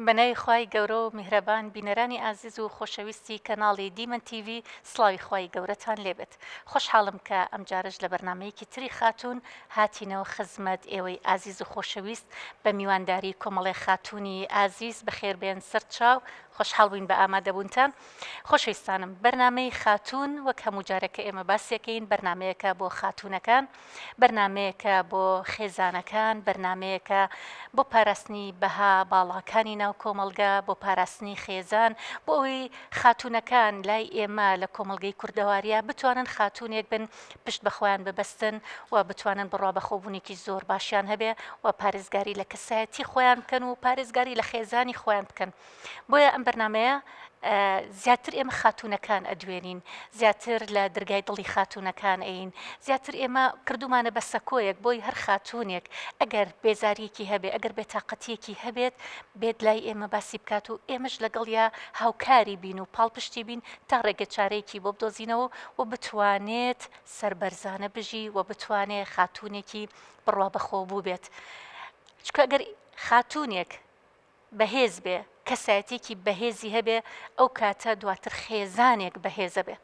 بەناوی خوای گەورە و میهرەبان بینەرانی ئازیز و خۆشەویستی کەناڵی دیمەن تیڤی سڵاوی خوای گەورەتان لێبێت خۆشحاڵم کە ئەمجارەش لە بەرنامەیەکی تری خاتوون هاتینەوە خزمەت ئێوەی ئازیز و خۆشەویست بە میوانداری کۆمەڵێ خاتوونی ئازیز بەخێربێن سەرچاو خۆشحاڵ بووین بە ئامادەبوونتان خۆشەویستانم بەرنامەی خاتوون وەک هەموو جارێک کە ئێمە باسیەکەین بەرنامەیەکە بۆ خاتوونەکان بەرنامەیەکە بۆ خێزانەکان، بەرنامەیەکە بۆ پاراستنی بەها باڵاکانی ناو کۆمەڵگە، بۆ پاراستنی خێزان، بۆ ئەوەی خاتوونەکان لای ئێمە لە کۆمەڵگەی کوردەواریا بتوانن خاتوونێک بن پشت بە خۆیان ببەستن و بتوانن بڕوا بەخۆبوونێکی زۆر باشیان هەبێ و پارێزگاری لە کەسایەتی خۆیان بکەن و پارێزگاری لە خێزانی خۆیان بکەن. بۆیە ئەم بەرنامەیە زیاتر ئێمە خاتوونەکان ئەدوێنین، زیاتر لە درگای دڵی خاتوونەکان ئەین، زیاتر ئێمە کردوومانە بە سەکۆیەک بۆی هەر خاتوونێک ئەگەر بێزارییەکی هەبێ، ئەگەر بێتاقەتییەکی هەبێت، بێت لای ئێمە باسی بکات و ئێمەش لەگەڵیا هاوکاری بین و پاڵپشتی بین تا ڕێگەچارەیەکی بۆ بدۆزینەوە و بتوانێت سەربەرزانە بژی و بتوانێ خاتوونێکی بڕوابەخۆبوو بێت. چونکە ئەگەر خاتوونێک بەهێز بێ، کەسایەتیەکی بەهێزی هەبێ، ئەو کاتە دواتر خێزانێک بەهێزە بێ.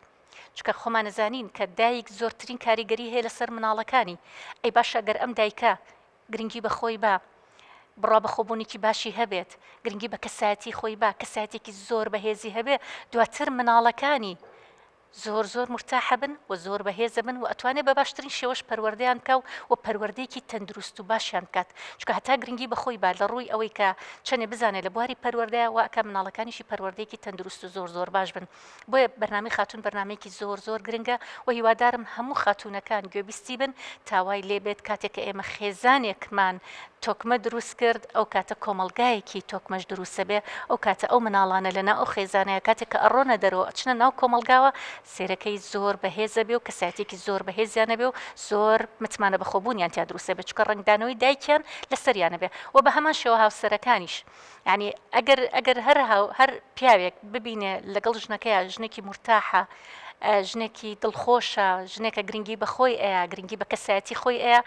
چونکە خۆمان ئەزانین کە دایک زۆرترین کاریگەری هەیە لەسەر مناڵەکانی. ئەی باشە گەر ئەم دایکە گرنگی بە خۆی با، بڕوا بە خۆبوونێکی باشی هەبێت، گرنگی بە کەسایەتی خۆی با، کەسایەتیەکی زۆر بەهێزی هەبێ، دواتر مناڵەکانی زۆر زۆر مورتاحە بن و زۆر بەهێزە بن و ئەتوانێ بە باشترین شێوەش پەروەردەیان بکا و و پەروەردەیەکی تەندروست و باشیان بکات چونکە هەتا گرنگی بە خۆی با لە ڕووی ئەوەی کە چەنێ بزانێ لە بواری پەروەردەیا وا ئەکا مناڵەکانیشی پەروەردەیەکی تەندروست و زۆر زۆر باش بن بۆیە بەرنامەی خاتوون بەرنامەیەکی زۆر زۆر گرنگە و هیوادارم هەموو خاتوونەکان گوێبیستی بن تا وای لێ بێت کاتێک کە ئێمە خێزانێکمان تۆکمە دروست کرد ئەو کاتە کۆمەڵگایەکی تۆکمەش دروستە بێ ئەو کاتە ئەو مناڵانە لە ناو ئەو خێزانەیە کاتێک کە ئەڕۆنە دەرەوە ئەچنە ناو کۆمەڵگاوە سێرەکەی زۆر بەهێزە بێ و کەسایەتێکی زۆر بەهێزیانە بێ و زۆر متمانە بەخۆبوونیان تیا دروستە بێ چونکە ڕەنگدانەوەی دایکیان لەسەریانە بێ و بە هەمان شێوە هاوسەرەکانیش یعنی ئەگەر ئەگەر هەر هاو هەر پیاوێک ببینێ لەگەڵ ژنەکەیا ژنێکی مورتاحە ژنێکی دڵخۆشە ژنێکە گرنگی بە خۆی ئەیا گرنگی بە کەسایەتی خۆی ئەیا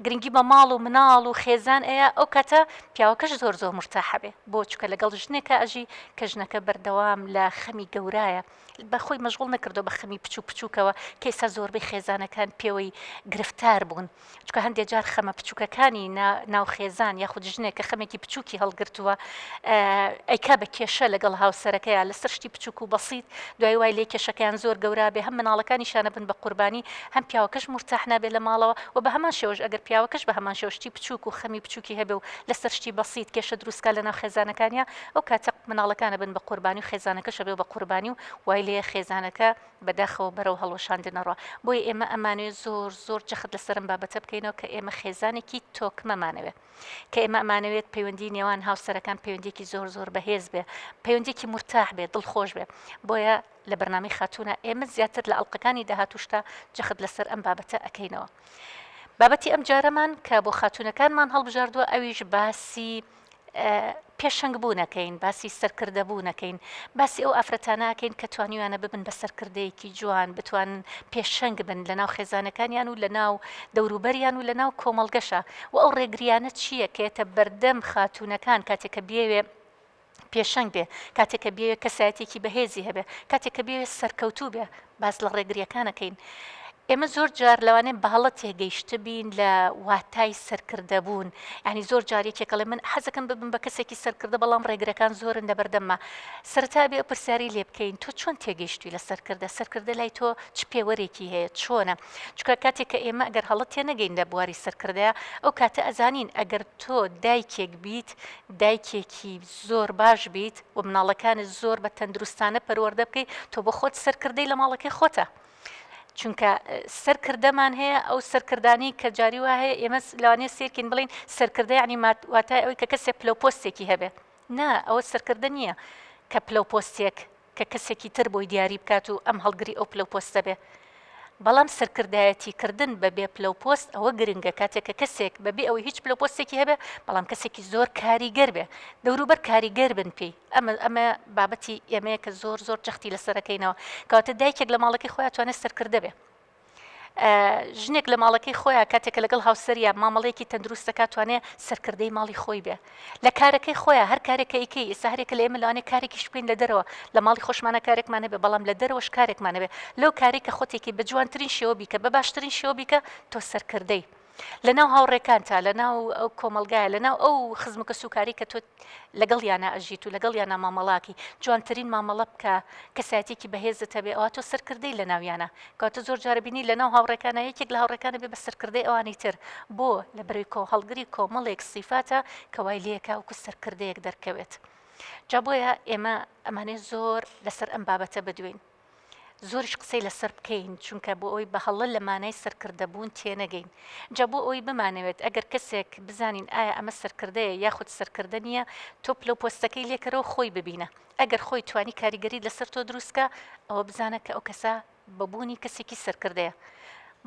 گرنگی بە ماڵ و مناڵ و خێزان ئەیا ئەو کاتە پیاوەکەش زۆر زۆر مورتاحە بێ بۆ چونکە لەگەڵ ژنێکا ئەژی کە ژنەکە بەردەوام لە خەمی گەورایە بە خۆی مەشغوڵ نەکردوە بە خەمی بچوک بچوکەوە کە ئێستا زۆربەی خێزانەکان پێوەی گرفتار بوون چونکە هەندێک جار خەمە بچوکەکانی ناو خێزان یاخود ژنێک کە خەمێکی بچوکی هەڵگرتووە ئەیکا بە کێشە لەگەڵ هاوسەرەکەیا لەسەر شتی بچوک و بەسیت دوای وای لێ کێشەکەیان زۆر گەورە بێ هەم مناڵەکانیشیان ئەبن بە قوربانی هەم پیاوەکەش مورتاح نابێ لە ماڵەوە و بە هەمان شێوەش ئەگەر پیاوەکەش بە هەمان شێوە شتی بچوک و خەمی بچوکی هەبێ و لەسەر شتی بەسیت کێشە دروست کا لەناو خێزانەکانیا ئەو کاتە مناڵەکان ئەبن بە قوربانی و خێزانەکەش ئەبێ بە قوربانی و وای لێیە خێزانەکە بەداخەوە بەرەو هەڵوەشاندن ئەڕوا بۆیە ئێمە ئەمانەوێ زۆر زۆر جەخت لەسەر ئەم بابەتە بکەینەوە کە ئێمە خێزانێکی تۆکمەمانەوێ. کە ئێمە ئەمانەوێت پەیوەندی نێوان هاوسەرەکان پەیوەندیەکی زۆر زۆر بەهێز بێ پەیوەندیەکی مورتاح بێ دڵخۆش بێ بۆیە لە بەرنامەی خاتوونە ئێمە زیاتر لە ئەڵلقەکانی داهاتوشتا جەخت لەسەر ئەم بابەتە ئەکەینەوە بابەتی ئەم جارەمان کە بۆ خاتوونەکانمان هەڵبژاردووە ئەویش باسی پێشەنگ بوونەکەین، باسی سەرکردە بوونەکەین، باسی ئەو ئافرەتانە ئەکەین کە توانیویانە ببن بە سەرکردەیەکی جوان، بتوانن پێشەنگ بن لە ناو خێزانەکانیان و لە ناو دەوروبەریان و لە ناو کۆمەڵگەشا و ئەو ڕێگریانە چییە کە یەتە بەردەم خاتوونەکان کاتێک کە بیەوێ پێشەنگ بێ، کاتێک کە بیەوێ کەسایەتیەکی بەهێزی هەبێ، کاتێک کە بیەوێ سەرکەوتوو بێ، باس لە ڕێگریەکان ئەکەین. ئێمە زۆر جار لەوانەیە بە هەڵە تێگەیشتبین لە واتای سەرکردە بوون یانی زۆر جار یەکێک ئەڵێ من حەزەکەم ببم بە کەسێکی سەرکردە بەڵام ڕێگرەکان زۆرن لە بەردەمما سەرەتا ئەبێ ئەو پرسیارەی لێ بکەین تۆ چۆن تێگەیشتووی لە سەرکردە سەرکردە لای تۆ چ پێوەرێکی هەیە چۆنە چونکە کاتێک کە ئێمە ئەگەر هەڵە تێنەگەین لە بواری سەرکردەیە ئەو کاتە ئەزانین ئەگەر تۆ دایکێک بیت دایکێکی زۆر باش بیت و مناڵەکانت زۆر بە تەندروستانە پەروەردە بکەی تۆ بۆ خۆت سەرکردەی لە ماڵەکەی خۆتە چونکە سەرکردەمان هەیە ئەو سەرکردانەی کە جاری وا هەیە ئێمە لەوانەیە سێرکین بڵین سەرکردە یعنی واتای ئەوەی کە کەسێک پلە و پۆستێکی هەبێ نا ئەوە سەرکردە نییە کە پلە و پۆستێک کە کەسێکی تر بۆی دیاری بکات و ئەم هەڵگری ئەو پلە و پۆستە بێ بەڵام سەرکردایەتی کردن بە بێ پلە و پۆست ئەوە گرنگە کاتێک کە کەسێک بەبێ ئەوەی هیچ پلە و پۆستێکی هەبێ بەڵام کەسێکی زۆر کاریگەر بێ دەوروبەر کاریگەر بن پێی ئەمە ئەمە بابەتی ئێمەیە کە زۆر زۆر جەختی لەسەر ئەکەینەوە کەواتە دایکێک لە ماڵەکەی خۆی ئەتوانێت سەرکردە بێ. ژنێک لە ماڵەکەی خۆیا کاتێک کە لەگەڵ هاوسەریا مامەڵەیەکی تەندروست دەکات توانێ سەرکردەی ماڵی خۆی بێ لە کارەکەی خۆیا هەر کارێک کە ئەیکەی ئێستا هەرێکە لە ئێمە لەوانەیە کارێکیش بکەین لە دەرەوە لە ماڵی خۆشمانە کارێکمان هەبێ بەڵام لە دەرەوەش کارێکمان هەبێ لەو کارەی کە خۆتێکی بە جوانترین شێوە بیکە بە باشترین شێوە بیکە تۆ سەرکردەی لەناو هاوڕێکانتا، لەناو ئەو کۆمەڵگایە، لەناو ئەو خزم و کەسوکارەی کە تۆ لەگەڵیانا ئەژیت و لەگەڵیانا مامەڵە ئەکەی، جوانترین مامەڵە بکە، کەسایەتیەکی بەهێزت هەبێ، ئەوا تۆ سەرکردەی لەناویانا. کەواتە زۆر جار ئەبینی لەناو هاوڕێکانا یەکێک لە هاوڕێکان ئەبێ بە سەرکردەی ئەوانی تر. بۆ؟ لەبەرئەوەی کۆ هەڵگری کۆمەڵێک سیفاتە کە وای لێکا وەکو سەرکردەیەک دەرکەوێت. جا بۆیە ئێمە ئەمانەوێ زۆر لەسەر ئەم بابەتە بدوێین. زۆریش قسەی لەسەر بکەین، چونکە بۆ ئەوەی بە هەڵە لە مانای سەرکردەبوون تێنەگەین. جا بۆ ئەوەی بمانەوێت ئەگەر کەسێک بزانین ئایا ئەمە سەرکردەیە یاخود سەرکردە نییە، تۆ پلە و پۆستەکەی لێکەرەوە خۆی ببینە. ئەگەر خۆی توانی کاریگەریت لەسەر تۆ دروست کا، ئەوە بزانە کە ئەو کەسە بە بوونی کەسێکی سەرکردەیە.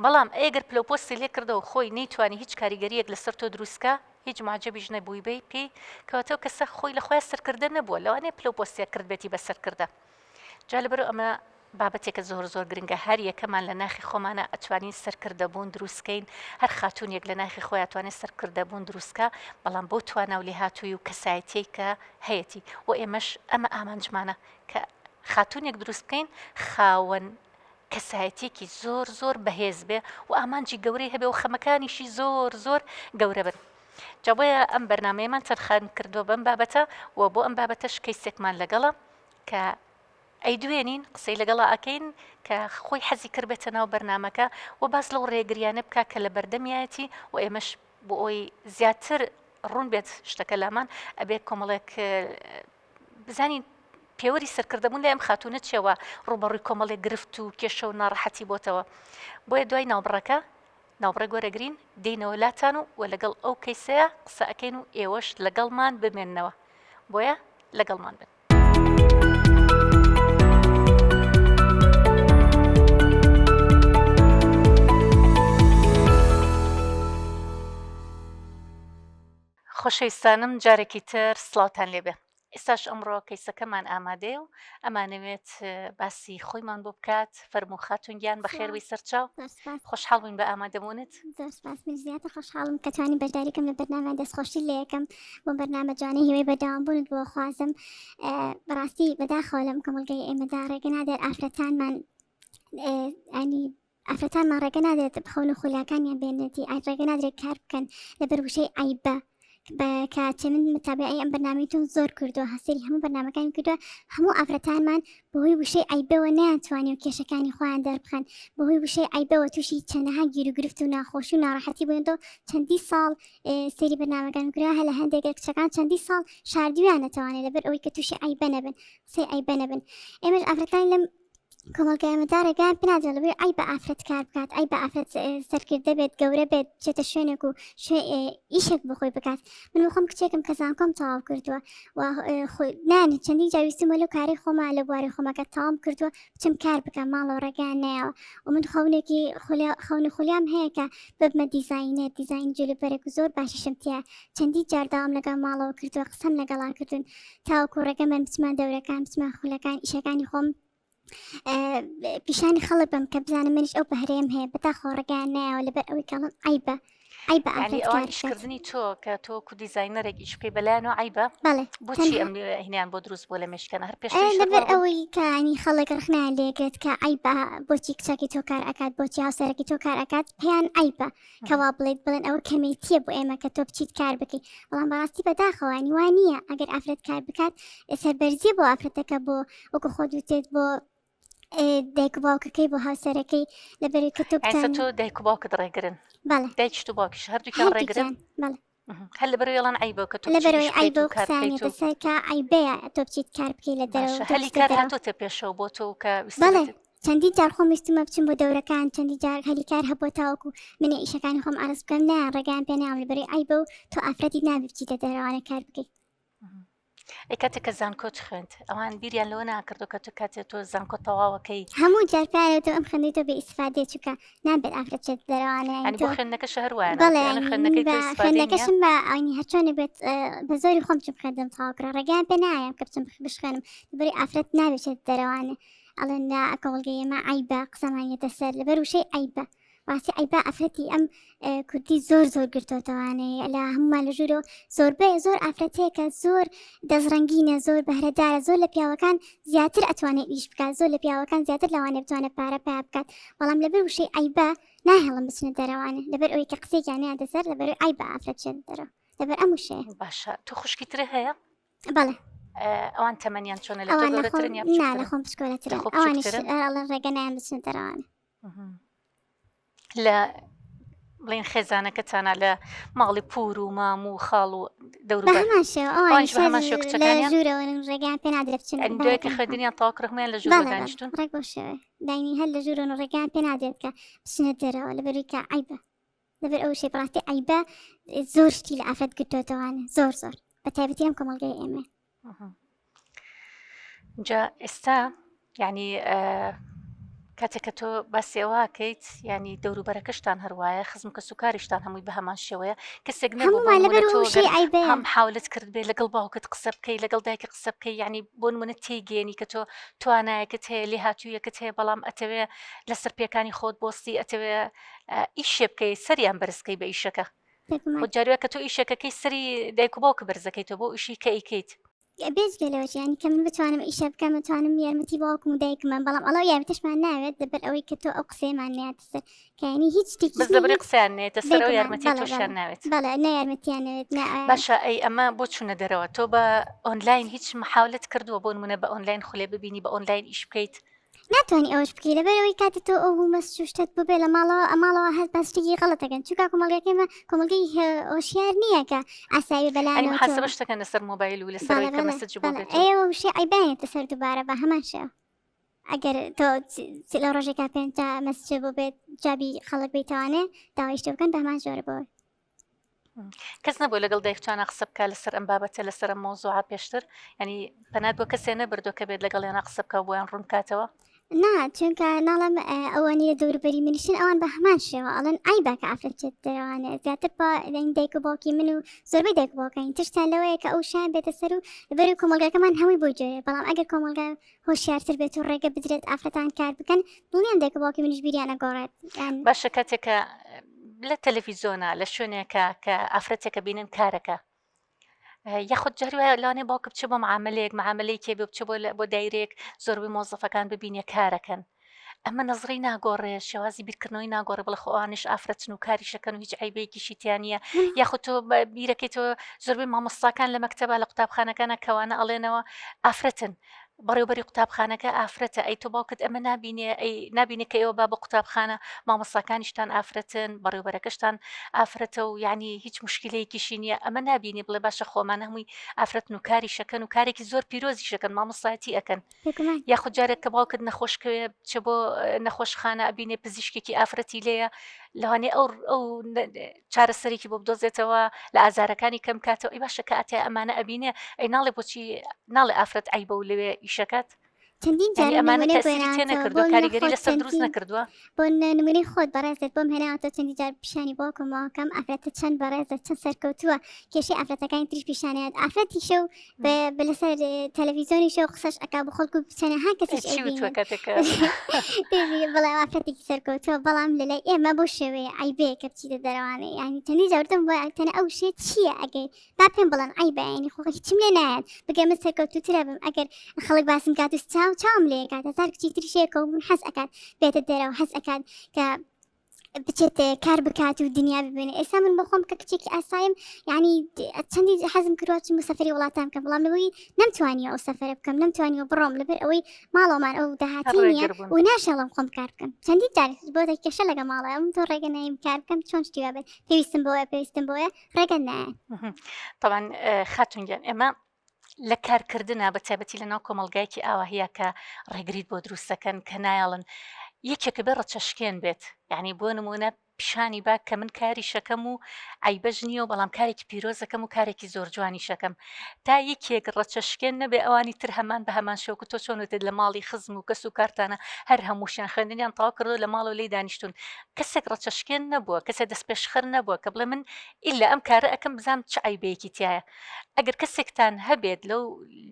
بەڵام ئەگەر پلە و پۆستی لێکردەوە خۆی نەیتوانی هیچ کاریگەرییەک لەسەر تۆ دروست کا، هیچ موعجەبیش نەبوویبەی پێی، کەواتە ئەو کەسە خۆی لە خۆیا سەرکردە نەبووە، لەوانەیە پلە و پۆستێک کردبێتی بە سەرکردە. جا لەبەرئەوە ئەمە بابەتێکە زۆر زۆر گرنگە هەر یەکەمان لە ناخی خۆمانە ئەتوانین سەرکردە بوون دروستکەین هەر خاتونێک لە ناخی خۆی ئەتوانێت سەرکردە بوون دروستکە بەڵام بەو توانا و لێهاتووی و کەسایەتیەی کە هەیەتی و ئێمەش ئەمە ئامانجمانە کە خاتونێک دروست بکەین خاوەن کەسایەتیەکی زۆر زۆر بەهێز بێ و ئامانجی گەورەی هەبێ و خەمەکانیشی زۆر زۆر گەورە بن جا بۆیە ئەم بەرنمەیەمان تەرخان کردووە بەم بابەتە و بۆ ئەم بابەتەش کەیسێکمان لەگەڵە کە ئەیدوێنین قسەی لەگەڵا ئەکەین کە خۆی حەزی کرد بێتە ناو بەرنامەکە و باس لەو ڕێگریانە بکا کە لە بەردەمیایەتی و ئێمەش بۆ ئەوەی زیاتر ڕوون بێت شتەکە لامان ئەبێ کۆمەڵێک بزانین پێوەری سەرکردەبوون لای ئەم خاتوونە چیەوە ڕووبەڕووی کۆمەڵێک گرفت و کێشە و ناڕەحەتی بۆتەوە بۆیە دوای ناوبڕەکە ناوبڕێک وەرەگرین دێینەوە لاتان و وە لەگەڵ ئەو کەیسەیە قسە ئەکەین و ئێوەش لەگەڵمان بمێننەوە بۆیە لەگەڵمان بن. خۆشەویستانم جارێکی تر سڵاوتان لێبێ ئێستاش ئەمڕۆ کەیسەکەمان ئامادەیە و ئەمانەوێت باسی خۆیمان بۆ بکات فەرموو خاتون گیان بەخێربێی سەرچاو خۆشحاڵ بووین بە ئامادەبوونت. زۆر سپاس من زیاتر خۆشحاڵم کە توانیم بەشداری کەم لە بەرنامە دەستخۆشی لێ یەکەم بۆ بەرنامە جوانەی هیوای بەردەوام بوونت بۆ خوازم بەڕاستی بەداخەوە لەم کۆمەڵگەی ئێمەدا ڕێگە نادێت ئافرەتانمان ئەنی ئافرەتانمان ڕێگە نادرێت خەون و خولیاکانیان بێنێتی ئای ڕێگە نادرێت کار بکەن لەبەر وشەی عیبە بە کاتێ من متابعی ئەم بەرنامەی تۆم زۆر کردووە هەسەری هەموو بەرنامەکانی کردووە هەموو ئافرەتانمان بەهۆی وشەی عیبەوە نەیانتوانی و کێشەکانی خۆیان دەربخەن بەهۆی وشەی عیبەوە تووشی چەندەها گیروگرفت و ناخۆشی و ناڕەحەتی بووینەوە چەندی ساڵ سەیری بەرنامەکان کرا هە لە هەندێک لە کچەکان چەندی ساڵ شاردویانەتەوانێ لەبەر ئەوەی کە تووشی عیبە نەبن قسەی عیبە نەبن ئێمەش ئافرەتانی لەم کۆمەڵگای ئێمەدا ڕێگایان پێ نادرێت لەبەر عەیبە ئافرەت کار بکات عەیبە ئافرەت سەرکردە بێت گەورە بێت بچێتە شوێنێک و ئیشێک بۆ خۆی بکات من بۆ خۆم کچێکم کە زانکۆم تەواو کردووە و نان چەندین جار ویستمە لەو کاری خۆما لە بواری خۆمەکە تەواوم کردووە بچم کار بکەم ماڵەوە ڕێگایان نایەوە و من خەونێکی خەون و خولیام هەیە کە ببمە دیزاینەر دیزاین جلوبەرگ و زۆر باشیشم تیا چەندین جار داوام لەگەڵ ماڵەوە کردووە قسەم لەگەڵا کردوون تاوەکو ڕێگەم بەن بچمە دەورەکان بچمە خولەکان ئیشەکانی خۆم پیشانی خەڵک بم کە بزانم منیش ئەو بەهرەیەم هەیە بەداخەوە ڕێگەیان نایەوە لەبەر ئەوەی کەڵم عیبە عیبە یعنی ئافرەت ئەوان کار بکات ئیشکردنی تۆ کە تۆ وەکو دیزاینەرێک ئیش بکەی بەلایانەوە عەیبە بەڵێ بۆچی تەنها ئەم هینیان بۆ دروست بووە لە مێشکیانە هەر پێشتریش هەر لەبەر وا بوون ئەوەی کە ینی خەڵک ڕخنەیان لێگرت کە عەیبە بۆچی کچەکەی تۆ کار ئەکات بۆچی هاوسەرەکەی تۆ کار ئەکات پێیان عەیبە کە وا بڵێیت بڵێن ئەوە کەمێتیە بۆ ئێمە کە تۆ بچیت کار بکەیت بەڵام بەڕاستی بەداخەوە ینی وا نییە ئەگەر ئافرەت کار بکات سەربەرزیە بۆ ئافرەتەکە بۆ وەکو خۆت وتت بۆ دایک و باوکەکەی بۆ هاوسەرەکەی لەبەری کە تۆ ئێستا بتان تۆ دایک و باوکت ڕێگرن بەڵێ دایکیشت و باوکیش هەردووکیان ڕێگرن هەردووکیان بەڵێ هەر لەبەرئەوەی ئەڵێن عەیبە کە تۆ بچی ئیش لەبەرئەوەی بکەیت عەیبە و و کار قسەیان بکەیت یەتە و سەر کە عەیبەیە تۆ بچیت کار بکەیت لە دەرەوە باشە تۆ هەلی بچیتە کار دەرەوە هاتۆتە پێشەوە بۆ تۆ کە بەڵێ ویستبێتت چەندین جار خۆم ویستومە بچم بۆ دەورەکان چەندین جار هەلی کار هەبووە تاوەکو منێ ئیشەکانی خۆم عەرز بکەم نایان ڕێگایان پێ ناوم لەبەرئەوەی عەیبە و تۆ ئافرەتیت نابێ بچیتە دەرەوانە کار بکەیت ئەی کاتێک کە زانکۆت خوێند ئەوان بیریان لەوە ناکردو کە تۆ کاتێ تۆ زانکۆ تەواوەکەی هەموو جار پێیان وتم ئەم خوێندنەی تۆ بێ ئیسفادەیە چونکە نابێت ئافرەت بچێتە دەرەوانە یانی یانی بۆ تۆ خوێندنەکەش هەر وایە بەڵێ یانی یانی من خوێندنەکەی بە تۆ ئیسفادەی نییە خوێندنەکەشم بە ئەنی هەرچۆنێ بێت بە زۆری خۆم چم خوێندم تەواو کرا ڕێگەیان پێ نایەم کە بچم بشخوێنم لەبەری ئافرەت نابێت بچێتە دەرەوانە ئەڵێن نا کۆمەڵگەی ئێمە عەیبە قسەمان یەتە سەر لەبەر وشەی عەیبە. ڕاستی عەیبە ئافرەتی ئەم کوردی زۆر زۆر گرتۆتەوانێ لە هەمومان لە ژوورەوە زۆربەی زۆر ئافرەتەیە کە زۆر دەستڕەنگینە زۆر بەهرەدارە زۆر لە پیاوەکان زیاتر ئەتوانێت ئیش بکات زۆر لە پیاوەکان زیاتر لەوانێ بتوانێت پارە پیا بکات بەڵام لەبەر وشەی عەیبە ناهێڵم بچنە دەرەوانێ لەبەر ئەوەی کە قسەیەکیان نایاتە سەر لەبەر عەیبە ئافرەت بچێتە دەرەوە لەبەر ئەم وشەیە. باشە تۆ خوشکی ترت هەیە؟ بەڵێ. ئەوان تەمەنیان چۆنە لە تۆ گەورەترن یا بچووکترن؟ نا لە خۆم بچکۆلەترن ئەوانیش ئەڵێن ڕێگە نایەن بچنە دەرەوانێ. لە بڵێن خێزانەکەتانە لە ماڵی پور و مام و خاڵ و دەوروبەر بەهەمان شێوە ئەوانیش بەهەمان شێوە کچەکانیان ژوورەوەن ڕێگەیان پێ نادرێت بچن یانی دوای کە خوێندنیان تەواو کرد هەموویان لە ژوورەوە دانیشتوون ڕێک بەو شێوەیە داینی هەر لە ژوورەوەن و ڕێگەیان پێ نادرێت کە بچنە دەرەوە لەبەروی کە عەیبە لەبەر ئەو شێ بەڕاستی عەیبە زۆر شتی لە ئافرەت گرتۆتەوانە زۆر زۆر بە تایبەتی ئەم کۆمەڵگەی ئێمە جا ئێستا یعنی کاتێک کە تۆ باسی ئەوەکەیت ینی دەوروبەرەکەشتان هەروایە خزم کە سوکاریشتان هەمووی بە هەمان شێوەیە کەسێک نەبوو هەم حاولت کرد بێ لەگەڵ باوکت قسە بکەی لەگەڵ دایکە قسە بکەی ینی بۆ نمونە تێگەێنی کە تۆ توانایەکت هەیە لێ هاتوویەکت هەیە بەڵام ئەتەوێ لەسەر پێکانی خۆت بۆستی ئەتەوێ ئیشێ بکەی سەریان بەرزکەی بە ئیشەکە خۆ جاروە کە تۆ ئیشەکەکەی سەری دایک و باوک بەرزەکەی تۆ بۆ ئیشی کە ئەیکەیت. بێجگە لەوەش یانی کە من بتوانم ئیشە بکەم ئەتوانم یارمەتی باوکم و دایکمم بەڵام ئەڵەو یارمەتیشمان ناوێت لەبەر ئەوەی کە تۆ ئەو قسەیەمان نەیاتە سەر کە یانی هیچ شتێکیش بەس لەبەری قسەیان نێتە سەر ئەو یارمەتی تۆشیان ناوێت بەڵێ نە یارمەتیان نەوێت نە باشە ئەی ئەمە بۆ چوونە دەرەوە تۆ بە ئۆنلاین هیچ محاولت کردووە بۆ نمونە بە ئۆنلاین خولێ ببینی بە ئۆنلاین ئیش بکەیت ناتوانی ئەوەش بکەی لەبەر ئەوەی کاتێ تۆ ئەو مەسج و شتەت ببێ لە ماڵەوە ئەماڵەوە هەست بە شتێکی غەڵەت دەکەن چونکە کۆمەڵگەکەی مە کۆمەڵگەی هۆشیار نییە کە ئاسایی ئەی بەلایانەوە تۆ محاسبەش دەکەن لەسەر مۆبایل و لەسەر بەڵێ ئەوەی کە بەڵێ مەسج بۆ بەڵێ بێت و ئەیەوە وشەی عەیبانێتە سەر دووبارە بە هەمان شێوە ئەگەر تۆ چ- لە ڕۆژێکا 50 مەسج بۆ بێت جوابی خەڵک بیتوانێ داوای شتێ بکەن بە هەمان جۆرە بۆ کەس نەبوو لەگەڵ دایکتانە قسە بکە لەسەر ئەم بابەتە لەسەر ئەم مەوزوعە پێشتر ینی پەنات بۆ کەسێ نەبردووە کە بێت لەگەڵیانە قسە بکە بۆیان ڕوون بکاتەوە نا چونکە ناڵم ئەوانی لە دەوروبەری منیشن ئەوان بە هەمان شێوە ئەڵێن عەیبە کە ئافرەت بچێت دەرەوانێ زیاتر بە دەنگ دایک و باوکی من و زۆربەی دایک و باوکانی ترسیان لەوەیە کە ئەو شایان بێتە سەر و لەبەر کۆمەڵگاکەمان هەمووی بۆ جۆرێ بەڵام ئەگەر کۆمەڵگا هۆشیارتر بێت و ڕێگە بدرێت ئافرەتان کار بکەن دڵنیام دایک و باوکی منیش بیریان ئەگۆڕێت یان باشە کاتێک کە لە تەلەفیزۆنا لە شوێنێکە کە ئافرەتێکە بینن کارەکە یاخود جاری وایە لەوانەیە باوکە بچێ بۆ معاملەیەک معاملەی کێ بێ بچێ بۆ بۆ دایرەیەک زۆربەی مۆزەفەکان ببینێ کارەکەن ئەمە نەزڕی ناگۆڕێ شێوازی بیرکردنەوەی ناگۆڕێ بڵێ خۆ ئەوانیش ئافرەتن و کاریشەکەن و هیچ عیبەیەکیشی تیا نییە یاخود تۆ بیرەکەی تۆ زۆربەی مامۆستاکان لە مەکتەبە لە قوتابخانەکانە کەوانە ئەڵێنەوە ئافرەتن بەڕێوبەری قوتابخانەکە ئافرەتە ئەی تۆ باوکت ئەمە نابینێ ئەی نابینێ کە ئێوە با بۆ قوتابخانە مامۆستاکانیشتان ئافرەتن بەڕێوبەرەکەشتان ئافرەتە و یعنی هیچ مشکلەیەکیشی نییە ئەمە نابینێ بڵێ باشە خۆمان هەمووی ئافرەتن و کاریشەکەن و کارێکی زۆر پیرۆزیشەکەن مامۆستایەتی ئەکەن یاخود جارێک کە باوکت نەخۆش کەوێ بچێ بۆ نەخۆشخانە ئەبینێ پزیشکێکی ئافرەتی لێیە لەوانەیە ئەو ئەو چارەسەرێکی بۆ بدۆزێتەوە لە ئازارەکانی کەم کاتەوە ئەی باشە کە ئەتیا ئەمانە ئەبینێ ئەی ناڵێ بۆچی ناڵێ ئافرەت عیبە و لەوێ ئیشەکات چەندین جار یعنی ئەمانە نمونەی بۆ تەسیری تێ هێناوەتەوە نەکردووە بۆ کاریگەری خۆت لەسەر دروست چەندین نەکردووە بۆ نمونەی خۆت بەڕێزت بۆم هێناوەتەوە چەندین جار پیشانی باوکم واکەم ئافرەتە چەند بەڕێزە چەند سەرکەوتووە کێشەی ئافرەتەکانی تریش پیشانیات ئافرەتیشە و بە لەسەر تەلەڤیزیۆنیشە و قسەش ئەکا بۆ خەڵک و چەنەها کەسیش چی وتووە ئەیبینن کاتێک کە بەڵێ ئافرەتێکی سەرکەوتووە بەڵام لەلای ئێمە بۆ شێوەیە عەیبەیە کە بچیتە دەرەوانێ یانی چەندین جار وتم بۆ تەنە ئەو شێ چییە ئەگەر با پێم بڵێن عەیبە یانی خۆ هیچم لێ نایەت بگە من سەرکەوتووترە بم ئەگەر خەڵک باسم کات و چاو چاوم لێ کات هەزار کچی تریش هەیە کە بوون حەز ئەکات بێتە دەرەوە حەز ئەکات کە بچێت کار بکات و دنیا ببینێ ئێستا من بۆ خۆم کە کچێکی ئاسایم یعنی چەندی حەزم کردووە چم سەفەری وڵاتان بکەم بەڵام لەوەی نەمتوانیوە ئەو سەفەرە بکەم نەمتوانیوە بڕۆم لەبەر ئەوەی ماڵەوەمان ئەو داهاتی نییە ڕێگر بوون. و ناشێڵم خۆم کار بکەم چەندین جار بۆتە کێشە لەگە ماڵەوە من تۆ ڕێگە نایم کار بکەم چۆن شتی وا بێت پێویستم بۆیە پێویستم بۆیە ڕێگە نایەن تەبعەن خاتون گیان ئێمە لە کارکردنا بە تایبەتی لە ناو کۆمەڵگایەکی ئاواهیە کە ڕێگریت بۆ دروست دەکەن کە نایەڵن یەکێکە بێ ڕەچەشکێن بێت یعنی بۆ نمونە پیشانی با کە من کاریشەکەم و عیبەش نییە و بەڵام کارێکی پیرۆزەکەم و کارێکی زۆر جوانیشەکەم تا یەکێک ڕەچەشکێن نەبێ ئەوانی تر هەمان بە هەمان شێوە تۆ چۆن وتت لە ماڵی خزم و کەس و کارتانە هەر هەمووشیان خوێندنیان تەواو کردو لە ماڵەوە لێی دانیشتون کەسێک ڕەچەشکێن نەبووە کەسێ دەستپێشخەر نەبووە کە بڵێ من ئیلا ئەم کارە ئەکەم بزانم چ عەیبەیەکی تیایە ئەگەر کەسێکتان هەبێت لەو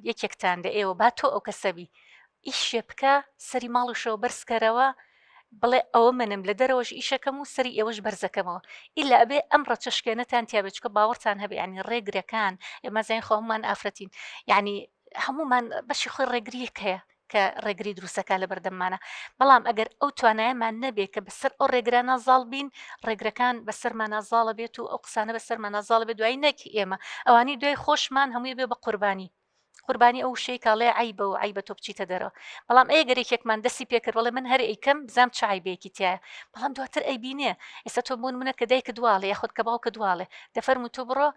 یەکێکتان لە ئێوە با تۆ ئەو کەسە بی ئیشێ بکە سەری ماڵیشەوە بەرزکەرەوە. بڵێ ئەوە منم لە دەرەوەش ئیشەکەم و سەری ئێوەش بەرزەکەمەوە ئیلا ئەبێ ئەم ڕەچەشکێنەتان تیابێت چکە باوەڕتان هەبێ یعنی ڕێگرەکان ئێمە زین خۆ هەمومان ئافرەتین یعنی هەمومان بەشی خۆی ڕێگریەک هەیە کە ڕێگری دروستەکە لە بەردەممانە بەڵام ئەگەر ئەو توانایەمان نەبێ کە بەسەر ئەو ڕێگرانە زاڵ بین ڕێگرەکان بەسەرمانە زاڵە بێت و ئەو قسانە بەسەرمانە زاڵ بێت دوایی نەک ئێمە ئەوانی دوای خۆشمان هەمووی بێ بە قوربانی قوربانی ئەو وشەی کاڵێ عەیبە و عەیبە تۆ بچیتە دەرەوە بەڵام ئەگەر یەکێکمان دەستی پێکرد بەڵێ من هەر ئەیکەم بزانم چ عەیبەیەکی تایە بەڵام دواتر ئەیبینێ ئێستا تۆ بۆ نمونە کە دایکت واڵێ یاخود کە باوکت واڵێ دەفەرموو تۆ بڕۆ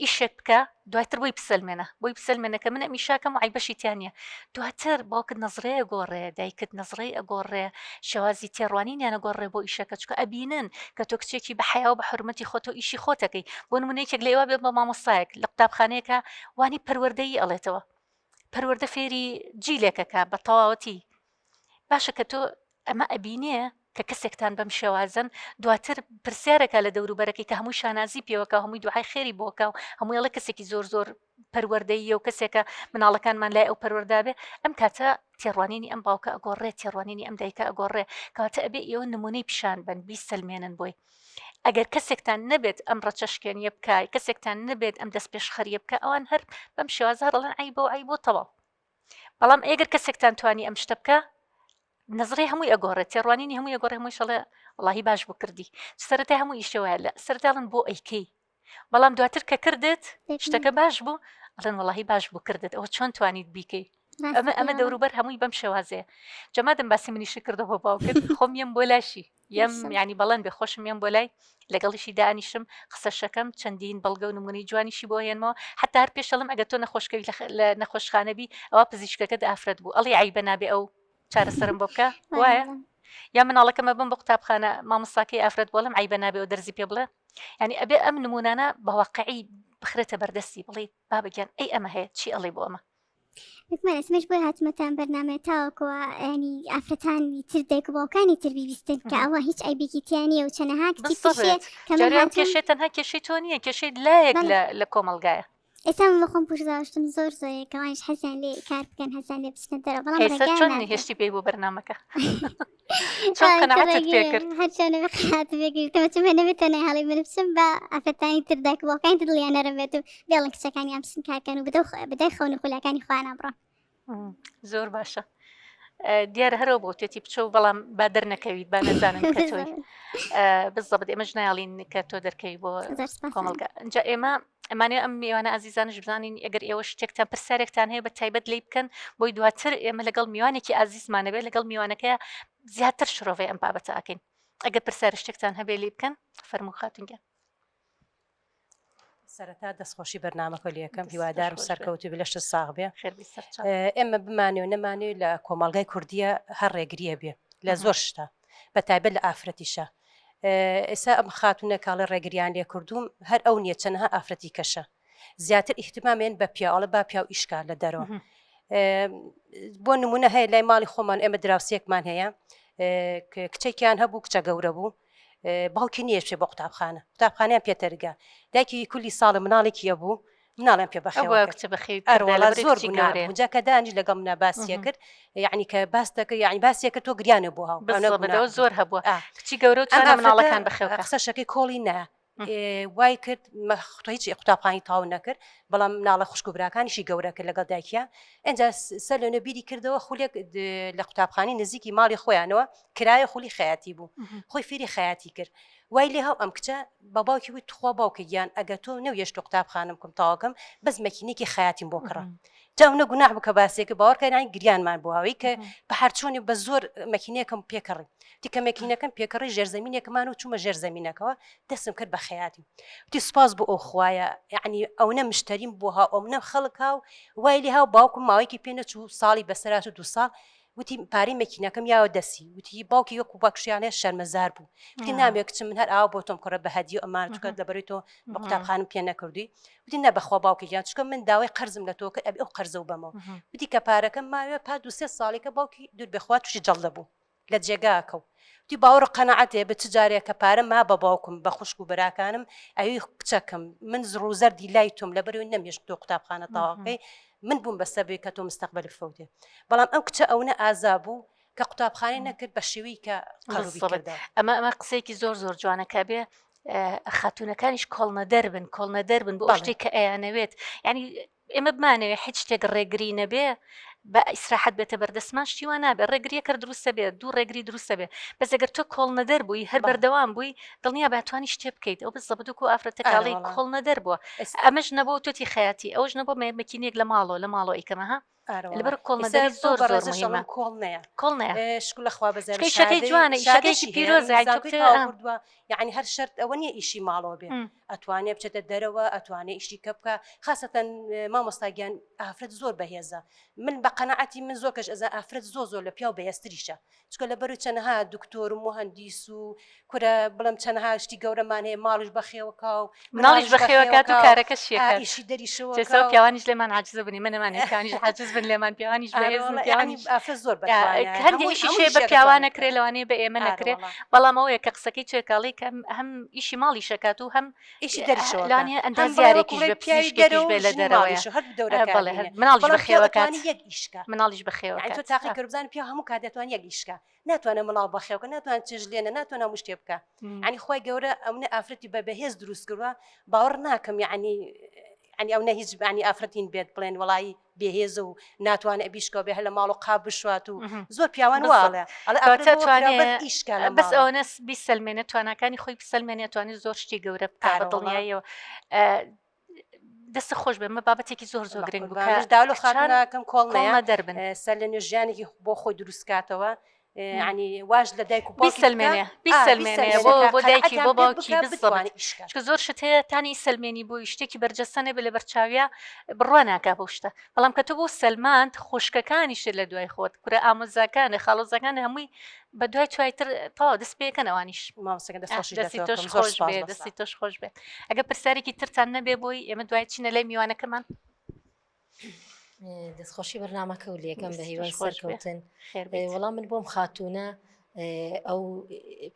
ئیشێک بکە دواتر بۆی بسەلمێنە بۆی بسەلمێنە کە من ئەم ئیشاکەم و عەیبەشی تیا نییە دواتر باوکت نەزرەی ئەگۆڕێ دایکت نەزرەی ئەگۆڕێ شێوازی تێڕوانینیان ئەگۆڕێ بۆ ئیشەکە چونکە ئەبینن کە تۆ کچێکی بە حەیا و بە حورمەتی خۆت و ئیشی خۆتەکەی بۆ نمونە یەکێک لە ئێوە بێت بە مامۆستایەک لە قوتابخانەیەکە وانی پەروەردەیی ئەڵێتەوە پەروەردە فێری جیلێکەکە بە تەواوەتی باشە کە تۆ ئەمە ئەبینێ کە کەسێکتان بەم شێوازن دواتر پرسیارەکە لە دەوروبەرەکەی کە هەمووی شانازی پێوەکە هەمووی دوعای خێری بۆکە و هەمووی ئەڵێ کەسێکی زۆر زۆر پەروەردەییە و کەسێکە مناڵەکانمان لای ئەو پەروەردە بێ ئەم کاتە تێڕوانینی ئەم باوکە ئەگۆڕێ تێڕوانینی ئەم دایکە ئەگۆڕێ کەواتە ئەبێ ئێوە نمونەی پیشان بن بیسەلمێنن بۆی ئەگەر کەسێکتان نەبێت ئەم ڕەچەشکێنیە بکە کەسێکتان نەبێت ئەم دەست پێشخەریە بکە ئەوان هەر بەم شێوازە هەر ئەڵێن عەیبە و عەیبە و تەواو بەڵام ئەگەر کەسێکتان توانی ئەم شتە بکە نەزڕی هەمووی ئەگۆڕێت تێڕوانینی هەمووی ئەگۆڕێ هەمووی شەڵێ وەڵاهی باش بوو کردی سەرەتای هەموو ئیشێ وایە لە سەرەتا ئەڵێن بۆ ئەیکەی بەڵام دواتر کە کردت شتەکە باش بوو ئەڵێن وەڵاهی باش بوو کردت ئەوە چۆن توانیت بیکەی ئەمە ئەمە دەوروبەر هەمووی بەم شێوازەیە جەمادم باسی منیشی کردەوە بۆ باوکت خۆم یەم بۆ لاشی یەم ینی بەڵێن بێ خۆشم یەم بۆ لای لەگەڵیشی دانیشم قسەشەکەم چەندین بەڵگە و نمونەی جوانیشی بۆ هێنمەوە حتا هەر پێشەڵم ئەگەر تۆ نەخۆشکەوی لە نەخۆشخانە بی ئەوە پزیشکەکەت ئافرەت بوو ئەڵی عیبە نابێ ئەو چارەسەرم بۆ بکە وایە یا مناڵەکەمە بم بۆ قوتابخانە مامۆستاکەی ئافرەت بۆڵم عیبە نابێ و دەرزی پێ بڵێ ینی ئەبێ ئەم نمونانە بە واقعی بخرێتە بەردەستی بڵێ بابە گیان ئەی ئەمە هەیە چی ئەڵێ بۆ ئەمە بێگومان ئێسمەش بۆی هاتمەتە ئەم بەرنامەیە تاوەکو ینی ئافرەتانی تر دایک و باوکانی تر بیبیستن کە ئەوە هیچ عەیبێکی تیا نییە و چەنەها کچی تریش هەیە بالضبط کە من جارێ ئەم هاتووم کێشەیە تەنها کێشەی تۆ نییە کێشەی لایەک بەڵێ لە لە کۆمەڵگایە ئێستا من بەخۆم پوشزاوشتم زۆر زۆرە کە ئەوانیش حەزیان لێ کار بکەن حەزیان لێ بچنە دەرەوە بەڵام ئێستا ڕێگەیان چۆن نادرێت هێشتی پێی بۆ بەرنامەکە چۆن قەناعەتت پێ کرد؟ هەرچۆنە بە قەناعەتم پێ کردەوە چون من نەبێت تەنها هەڵی من بچم بە ئافرەتانی تر دایک و باوکانی تر دڵیان نەرم بێت و بێڵن کچەکانیان بچن کارکەن و بدەو بەدای خەون و خولیاکانی خۆیان بڕۆن. زۆر باشە دیارە هەرەوە بۆ تێتی بچۆ بەڵام با دەرنەکەویت با نەزانن کە تۆی بزەبت ئێمەش نایڵین کە تۆ دەرکەوی بۆ کۆمەڵگە ئینجا ئێمە ئەمانێ ئەم میوانە ئازیزانش بزانین ئەگەر ئێوە شتێکتان پرسیارێکتان هەیە بە تایبەت لی بکەن بۆی دواتر ئێمە لەگەڵ میوانێکی ئازیزمانەبێت لەگەڵ میوانەکەی زیاتر شرۆڤەی ئەم بابەتە ئەکەین ئەگەر پرسیار شتێکتان هەبێ لی بکەن فەرموو خاتونگە سەرەتا دەستخۆشی بەرنامەکە لەکەم هیوادارم سەرکەوتو بێ لەشت ساغ بێ ئێمە بمانێ و نەمانێ لە کۆمەڵگای کوردیە هەر ڕێگریە بێ لە زۆر شتە بە تایبەت لە ئافرەتیشە ئێستا ئەم خاتونە کاڵێ ڕێگریان لێ کردووم هەر ئەو نییە چەنەها ئافرەتی کەشە زیاتر ئیهتمامێن بە پیاوڵە با پیاو ئیشکا لە دەرەوە بۆ نمونە هەیە لای ماڵی خۆمان ئێمە دراوسێکمان هەیە کچێکیان هەبوو کچە گەورە بوو باوکی نییە بچێ بۆ قوتابخانە قوتابخانەیان پێتەرگە دایکی کولی ساڵە مناڵێکی هەبوو مناڵیان پێ بەخێوە کچە بەخێوی ئەروەڵا زۆر گوناه بوو جا کە دانیش لەگەڵ منا باسیە کرد یعنی کە باس دەکرد یعنی باسیە کرد تۆ گریانە بۆ هاو زۆر هەبووە کچی گەورە و ئەم مناڵەکان بەخێو قسەشەکەی کۆڵی نا وای کرد هیچ قوتابخانی تاو نەکرد بەڵام مناڵە خوشک و براکانیشی گەورە کرد لەگەڵ دایکیا ئەجا سەر لەنە بیری کردەوە خولێک لە قوتابخانی نزیکی ماڵی خۆیانەوە کرایە خولی خەیاتی بوو خۆی فێری خەیاتی کرد وای لێ هاو ئەم کچە بە باوکی وت تخوا باوکە گیان ئەگەر تۆ نەویەشت قوتابخانەم کم تەواوکەم بەس مەکینێکی خەیاتیم بۆ کڕە جا ئەونە گوناح بوو کە باسێکە باوەڕکە یانی گریانمان بۆ ئەوەی کە بە هەرچۆنی بە زۆر مەکینێکم پێکڕی وتی کە مەکینەکەم پێکڕی ژێرزەمینێکمان و چوومە ژێرزەمینەکەوە دەستم کرد بە خەیاتی وتی سوپاس بۆ ئەو خوایە یعنی ئەونە مشتەریم بۆ ها ئەونە خەڵک ها و وای لێ ها و باوکم ماوەیەکی پێ نەچوو ساڵی بەسەرات و دوو ساڵ وتی پارەی مەکینەکەم یاوە دەسی وتی باوکی وەکو باکشیانە شەرمەزار بوو وتی نامێ کچم من هەر ئاوا بۆ تۆم کوڕە بە هەدیە و ئەمان چکە لەبەرەی تۆ بە قوتابخانم پێ نەکردووی وتی نە بەخوا باوکی گیان چکە من داوای قەرزم لە تۆ کرد ئەبێ ئەو قەرزە و بەمەوە وتی کە پارەکەم ماوێ پا دوو سێ ساڵێکە باوکی دوور بێخوا تووشی جەڵدە بوو لە جێگاکە و وتی باوەڕ و قەناعەت هەیە بە چ جارێک کە پارە ما بە باوکم بە خوشک و براکانم ئەوی کچەکەم من زڕ و زەردی لای تۆم لەبەرەوەی نەمهێشت تۆ قوتابخانە تەواوکەی من بووم بە سەبەبی کە تۆ مستەقبەلت فەوتێ بەڵام ئەم کچە ئەونە ئازا بوو. کە قوتابخانەی نەکرد بە شێوەی کە قەروبی بالضبط. کردە. ئەمە ئەمە قسەیەکی زۆر زۆر جوانە کە بێ خاتوونەکانیش کۆڵنەدەر بن کۆڵنەدەر بن بۆ ئەو بەڵێ. شتێک کە ئەیانەوێت یعنی ئێمە بمانەوێ هیچ شتێک ڕێگری نەبێ بە ئیسراحەت بێتە بەردەستمان شتی وا نابێ ڕێگریەکە دروستە بێ دوو ڕێگری دروستە بێ بەس ئەگەر تۆ کۆڵنەدەر بووی هەر بەڵێ. بەردەوام بووی دڵنیا بە توانی شتێ بکەیت ئەو بزەبت وەکو ئافرەتە ئارە کاڵی وەڵا. کۆڵنەدەر بووە ئێستا ئەمەش نەبوو تۆتی خەیاتی ئەوش نەبوو مەکینێک لە ماڵەوە لە ماڵەوە ئیکەمە ها ئارە وەڵا. لەبەر ئێستا کۆڵنەدەری بەو زۆر زۆر بەڕێزەش مهمە ئەڵێم کۆڵ نەیە. کۆڵ نەیە. شکر لە خوا بەزیادە چونکە ئیشەکەی شادەی جوانە ئیشەکەیەکی شادەشی هەیە پیرۆزە یانی تۆ زانکۆی بتەوێ تەواو ئا. کردووە یعنی هەر شەرت ئەوە نییە ئیشی ماڵەوە بێ ئەتوانێ بچێتە دەرەوە ئەتوانێ ئیشی کە بکە خاستەن مامۆستا گیان ئافرەت زۆر بەهێزە من بە قەناعەتی من زۆر کەش ئەزان ئافرەت زۆر زۆر لە پیاو بەهێزتریشە چونکە لەبەرو چەنەها دکتۆر و موهەندیس و کورە بڵێم چەنەها شتی گەورەمان هەیە ماڵیش بەخێوەکا و مناڵیش مناڵیش بەخێوەکات و بەخێوەکا و کارەکەشی ئا ئەکات ئیشی دەریشەوەکا جێسا و پیاوانیش لێمان عاجزە بنی من نەمانێ پیاوانیش عاجز بن لێمان پیاوانیش ئارە بەهێزن وەڵا یەعنی پیاوانیش ئافرەت زۆر بەتوانایە هەندێ هەموو ئیشیش هەموو هەیە بە ئیشێک پیاوان ئەتوانێ ئەکرێ بکات لەوانەیە بە ئێمە ئارە نەکرێ وەڵا بەڵام ئەوەیە کە قسەکەی تۆیە کە ئەڵێی کە هەم ئیشی ماڵیش ئەکات و هەم ئیشی دەریشەوەکا لەوانەیە هەم بڵێ وەکو ئەندازیارێکیش بڵێ بێ پیاوی پزیشکێکیش دەرەوە بێ و لە ژنی دەرەوەیە ماڵیش و هەردوو ئە دەورەکە بەڵێ هەر ئەبینێ مناڵیش بەڵام پیاو بەخێوەکات ئەتوانی یەک ئیش کا مناڵیش یعنی تۆ بەخێوەکات تاقی ئا. کەرو بزانە پیاو هەموو کات دەتوانێ یەک ئیش کا ناتوانێ مڵاڵ بەخێوکە ناتوانێ چێژ لێنە ناتوانێ هەموو شتێ بکا یعنی خوای گەورە ئەونە ئافرەتی بە بەهێز دروست کردوە باوەڕ ناکەم یعنی یعنی ئەونە هیچ یعنی ئافرەتین بێت بڵێن وەڵایی بێهێزە و ناتوانێ بیشکەوە بێ هەر لە ماڵ و قاپ بشوات و زۆر پیاوان وا بالضبط. ئەڵێ ئەڵێ ئافرەت کەواتە بۆ کراوە توانێ بەس ئیش کا لە بەس ماڵە ئەوەنە بیسەلمێنێ تواناکانی خۆی بسەلمێنێ توانێ زۆر شتی گەورە بکا ئارە بە وەڵا دڵنیاییەوە ئە، دەستت خۆش بێ ئەمە بابەتێکی زۆر زۆر بە گرنگ بوو قوربان کە منیش داوا لەو کچان خاتوونە ئەکەم کۆڵ کۆڵ نەیە نەدەر بن. سەر لە نوێ ژیانێکی بۆ خۆی دروست کاتەوە یعنی واش لە دایک و باوکی بکا بیسەلمێنێ ئا بیسەلمێنێ بیسەلمێنێ بۆ کە بۆ دایکی قەناعەتیان بۆ پێ باوکی بکا بالضبط بتوانێ ئیش کات. چونکە زۆر شت هەیە تانی سەلمێنی بۆی شتێکی بەرجەستە نەبێ لەبەر چاویا بڕوا ناکا بەو شتە بەڵام کە تۆ بۆ سەلماند خوشکەکانیشت لە دوای خۆت کورە ئامۆزاکانت خاڵۆزاکانت هەمووی بە دوای توای تر تەواو دەست پێکەن ئەوانیش. مامۆستاگیان دەست خۆشیش لە دەستی تۆ تۆش بکەم زۆر خۆش سوپاس بێ بەسە. دەستی تۆش خۆش بێ ئەگەر پرسیارێکی ترتان نەبێ بۆی ئێمە دوای چینە لای میوانەکەمان. دەستخۆشی بەرنامەکە و لەکەم بە دەستی هیوای تۆش خۆش بێ سەرکەوتن خێر بیت. وەڵام من بۆم خاتوونە ئەو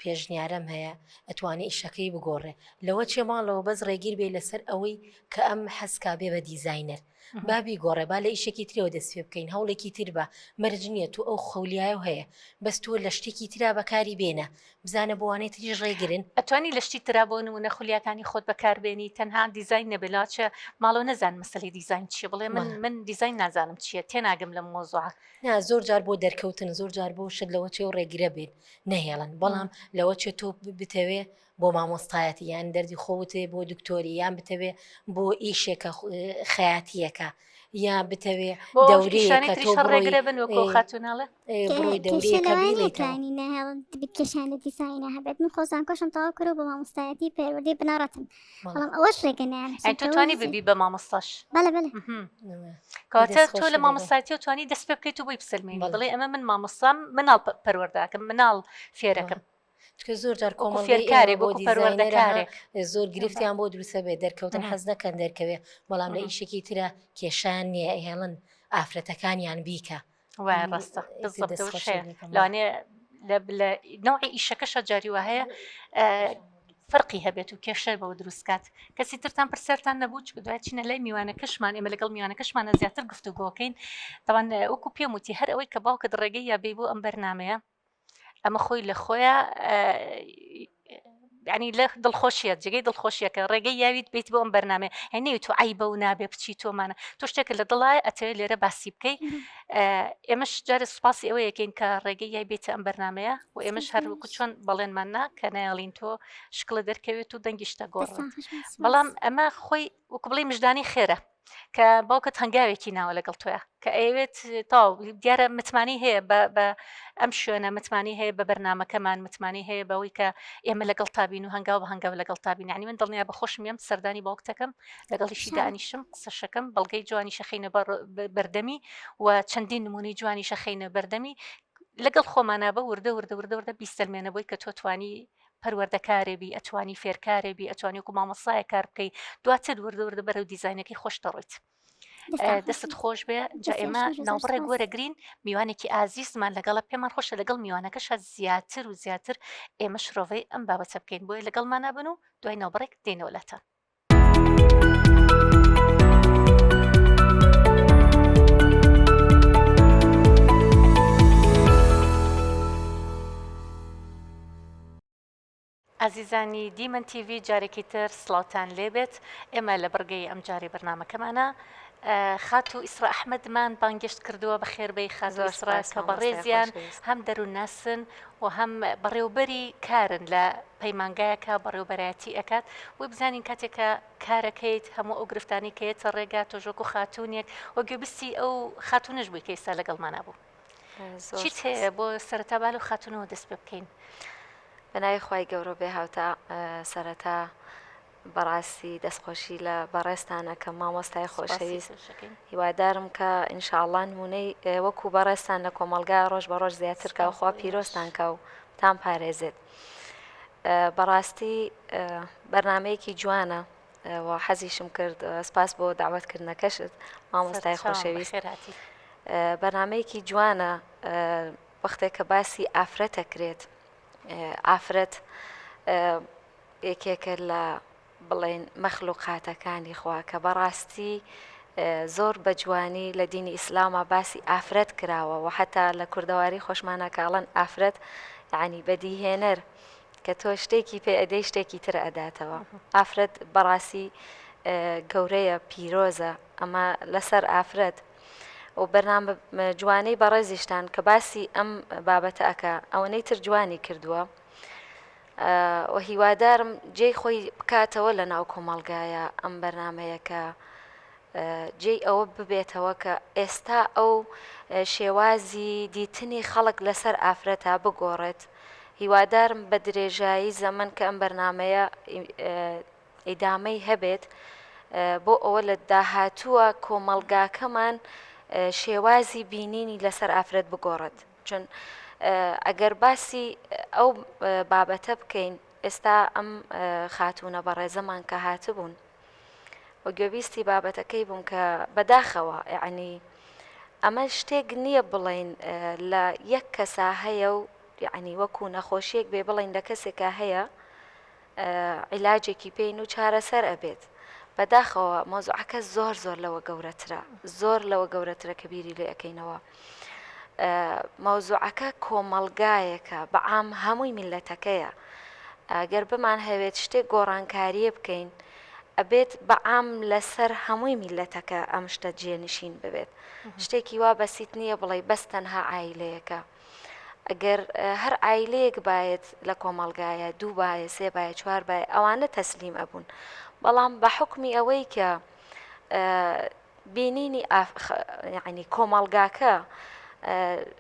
پێشنیارەم هەیە ئەتوانێ ئیشەکەی بگۆڕێ لەوە چێ ماڵەوە بەس ڕێگیر بێ لەسەر ئەوەی کە ئەم حەزکا بێ بە دیزینەر با بیگۆڕێ با لە ئیشێکی ترەوە دەست پێ بکەین هەوڵێکی تر بە مەرج نییە تۆ ئەو خەولیایە هەیە بەس تۆ لە شتێکی ترا بەکاری بێنە بزانە بۆوانەی تریش ڕێگرن. ئەتوانی لە شتی ترا بۆ نمونە خولیاکانی خۆت بەکار بێنی تەنها دیزاین نەبێ لاچە ماڵەوە نەزانم مەسەلەی دیزاین چیە بڵێ من من دیزاین نازانم چیە تێناگەم لەم مەوزوعە. نا زۆر جار بۆ دەرکەوتن زۆر جار بۆ شت لەوە چێ و ڕێگرە بێت نەهێڵن بەڵام لەوە چێ تۆ بتەوێ بۆ مامۆستایەتی یان دەردی خۆ وتێ بۆ دکتۆری یان بتەوێ بۆ ئیشێکە خەیاتیەکە یا بتەوێ بۆ ئەو دەورەیەکە ئیشانەی تۆ تریش هەر بڕۆی ڕێگرە بن وەکو ئەو خاتوونە ئەڵێ بڕۆی کێشە دەورەیەکە لەوە نییە بیڵێیتەوە. توانی نەهێڵن کێشیان لە دیزاینە هەبێت من خۆ زانکۆشم تەواو کردووە بۆ مامۆستایەتی پەروەردەی بنەڕەتم بەڵێ. بەڵام ئەوەش ڕێگە نایەن یانی تۆ چونکە توانی وەزی ببی بە مامۆستاش بەڵێ بەڵێ مهم. نەما. کەواتە دەست تۆ خۆش لە لێ بێ. مامۆستایەتیەوە توانی دەست پێ بکەیت و بۆی بسەلمێنی بەڵێ. بڵێ ئەمە من مامۆستام مناڵ پەروەردە ئەکەم مناڵ فێرەکەم چونکە زۆر جار وەکو کۆمەڵگەی ئێمە فێرکارێک بۆ وەکو دیزاینەرە ها پەروەردەکارێک زۆر گرفتیان بۆ دروستە بێت دەرکەوتن مهم. حەز نەکەن دەرکەوێ بەڵام لە مهم. ئیشێکی ترە کێشان نییە ئەیهێڵن ئافرەتەکانیان بیکە وایە ڕاستە ئیتر بالضبط دەست ئەوەش خۆشی هەیە لێکەم لەوانەیە لە لە نەوعی ئیشەکەشە جاری وا هەیە فەرقی هەبێت و کێشە بەوە دروست کات کەسی ترتان پرسیارتان نەبوو چونکە دوای چینە لای میوانەکەشمان ئێمە لەگەڵ میوانەکەشمانە زیاتر گفتوگۆکەین تاوان وەکو پێم وتی هەر ئەوەی کە باوکت ڕێگەی یا بێی بۆ ئەم بەرنمەیە ئەمە خۆی لە خۆیان ینی لە دڵخۆشیە جێگەی دڵخۆشیەکە ڕێگەی یاویت بیت بۆ ئەم بەرنامەیە هەنی تو عیبە و نابێ بچی تۆمانە تۆ شتێکە لە دڵایە ئەتەوێت لێرە باسی بکەی ئێمەش جارێ سوپاسی ئەوە یەکەین کە ڕێگەی یای بێتە ئەم بەرنمەیە و ئێمەش هەر وەکو چۆن بەڵێنمان نا کە نایڵین تۆ شکڵە دەرکەوێت و دەنگیش دەگۆڕێت بەڵام ئەمە خۆی وەکو بڵێی مژدانی خێرە کە باوکت هەنگاوێکی ناوە لەگەڵ تۆیا کە ئەیەوێت تاو دیارە متمانەی هەیە بە ئەم شوێنە متمانەی هەیە بە بەرنمەکەمان متمانەی هەیە بەوەی کە ئێمە لەگەڵ تابین و هەنگاو بە هەنگاو لەگەڵ تابین یعنی من دڵنیا بە خۆشم یەم سەردانی باوکتەکەم لەگەڵیشی دانیشم قسەشەکەم بەڵگەی جوانی شەخینە بەردەمی و چەندین نمونەی جوانی شەخینە بەردەمی لەگەڵ خۆمانە بە وردە وردە وردە وردە بیسەلمێنە بۆی کە تۆ توانی پەروەردەکارێ بی ئەتوانی فێرکارێ بی ئەتوانی وەکو مامۆستایەک کار بکەی دواتر وردە وردە بەرەو دیزاینەکەی خۆش دەڕۆیت دەستت خۆش بێ جا ئێمە ناوبڕێک وەرەگرین میوانێکی ئازیزمان لەگەڵە پێمان خۆشە لەگەڵ میوانەکەشە زیاتر و زیاتر ئێمە شرۆڤەی ئەم بابەتە بکەین بۆیە لەگەڵمانە بن و دوای ناوبڕێک دێنەوە لاتان. ئازیزانی دیمەن تیڤی جارێکی تر سڵاوتان لێبێت ئێمە لە بڕگەی ئەمجارەی بەرنامەکەمانا خاتوو ئیسرا ئەحمەدمان بانگێشت کردووە بەخێربێی خاتوو زۆر ئیسرا سپاس کە مامۆستای بەڕێزیان خۆشەویست. هەم دەروونناسن و هەم بەڕێوبەری کارن لە پەیمانگایەکە بەڕێوبەرایەتی ئەکات بۆی بزانین کاتێک کە کارەکەیت هەموو ئەو گرفتانەی کە یەتە ڕێگا تۆش وەکو خاتوونێک و گوێبیستی ئەو خاتوونەش بووی کە ئێستا لەگەڵمانا بوو. زۆر چیت سپاس. هەیە بۆ سەرەتا با لەو خاتوونەوە دەست پێ بکەین. بە ناوی خوای گەورە و بێ هاوتا سەرەتا بەڕاستی دەستخۆشی لە بەڕێزتان ئەکەم مامۆستای سپاسی خۆشەویست تۆش ئەکەین. هیوادارم کە ان شاء اللە نمونەی وەکو بەڕێزتان لە کۆمەڵگا ڕۆژ بە ڕۆژ زیاتر کا و سپاس خوا بۆ ئێوەش. پیرۆزتان کا و تان پارێزێت بەڕاستی بەرنامەیەکی جوانە و حەزیشم کرد سپاس بۆ داوەت کردنەکەشت مامۆستای سەرچاوم خۆشەویست بەخێر هاتی. بەرنامەیەکی جوانە وەختێک کە باسی ئافرەتە کرێت ئافرەت یەکێکە لە بڵێن مەخلوقاتەکانی خوا کە بەڕاستی زۆر بە جوانی لە دینی ئیسلاما باسی ئافرەت کراوە و حتا لە کوردەواری خۆشمانە کاڵەن ئافرەت یعنی بەدیهێنەر کە تۆ شتێکی پێ ئەدەی شتێکی تر ئەداتەوە ئافرەت بەڕاستی گەورەیە پیرۆزە ئەمە لەسەر ئافرەت و بەرنامە جوانەی بەڕێزیشتان کە باسی ئەم بابەتە ئەکا ئەوەنەی تر جوانی کردووە و هیوادارم جێی خۆی بکاتەوە لە ناو کۆمەڵگایە ئەم بەرنمەیە کە جێی ئەوە ببێتەوە کە ئێستا ئەو شێوازی دیتنی خەڵک لەسەر ئافرەتە بگۆڕێت هیوادارم بە درێژایی زەمن کە ئەم بەرنمەیە ئیدامەی هەبێت بۆ ئەوە لە داهاتووە کۆمەڵگاکەمان شێوازی بینینی لەسەر ئافرەت بگۆڕێت چون ئەگەر باسی ئەو بابەتە بکەین ئێستا ئەم خاتوونە بەڕێزەمان کە هاتبوون و گوێبیستی بابەتەکەی بووم کە بەداخەوە یعنی ئەمە شتێک نییە بڵین لە یەک کەسا هەیە و یعنی وەکو نەخۆشیەک بێ بڵین لە کەسێکا هەیە عیلاجێکی پێین و چارەسەر ئەبێت. بەداخەوە مەوزوعەکە زۆر زۆر لەوە گەورەترە زۆر لەوە گەورەترە کە بیری لێ ئەەکەینەوە. مەوزوعەکە کۆمەڵگایەکە بەعام هەمووی میلەتەکەیە. گەر بمان هەوێت شتێک گۆڕانکاریە بکەین ئەبێت بەعام لەسەر هەمووی میلەتەکە ئەم شتە جێنشین ببێت. شتێکی وا بەسیت نییە بڵێ بەس تەنها عیلەیەکە. ئەگەر هەر عایلەیەک بایەت لە کۆمەڵگایە دوو بایە سێ بایە چوار بایە ئەوانە تەسلیم ئەبوون بەڵام بە حکمی ئەوەی کە بینینی ینی کۆمەڵگاکە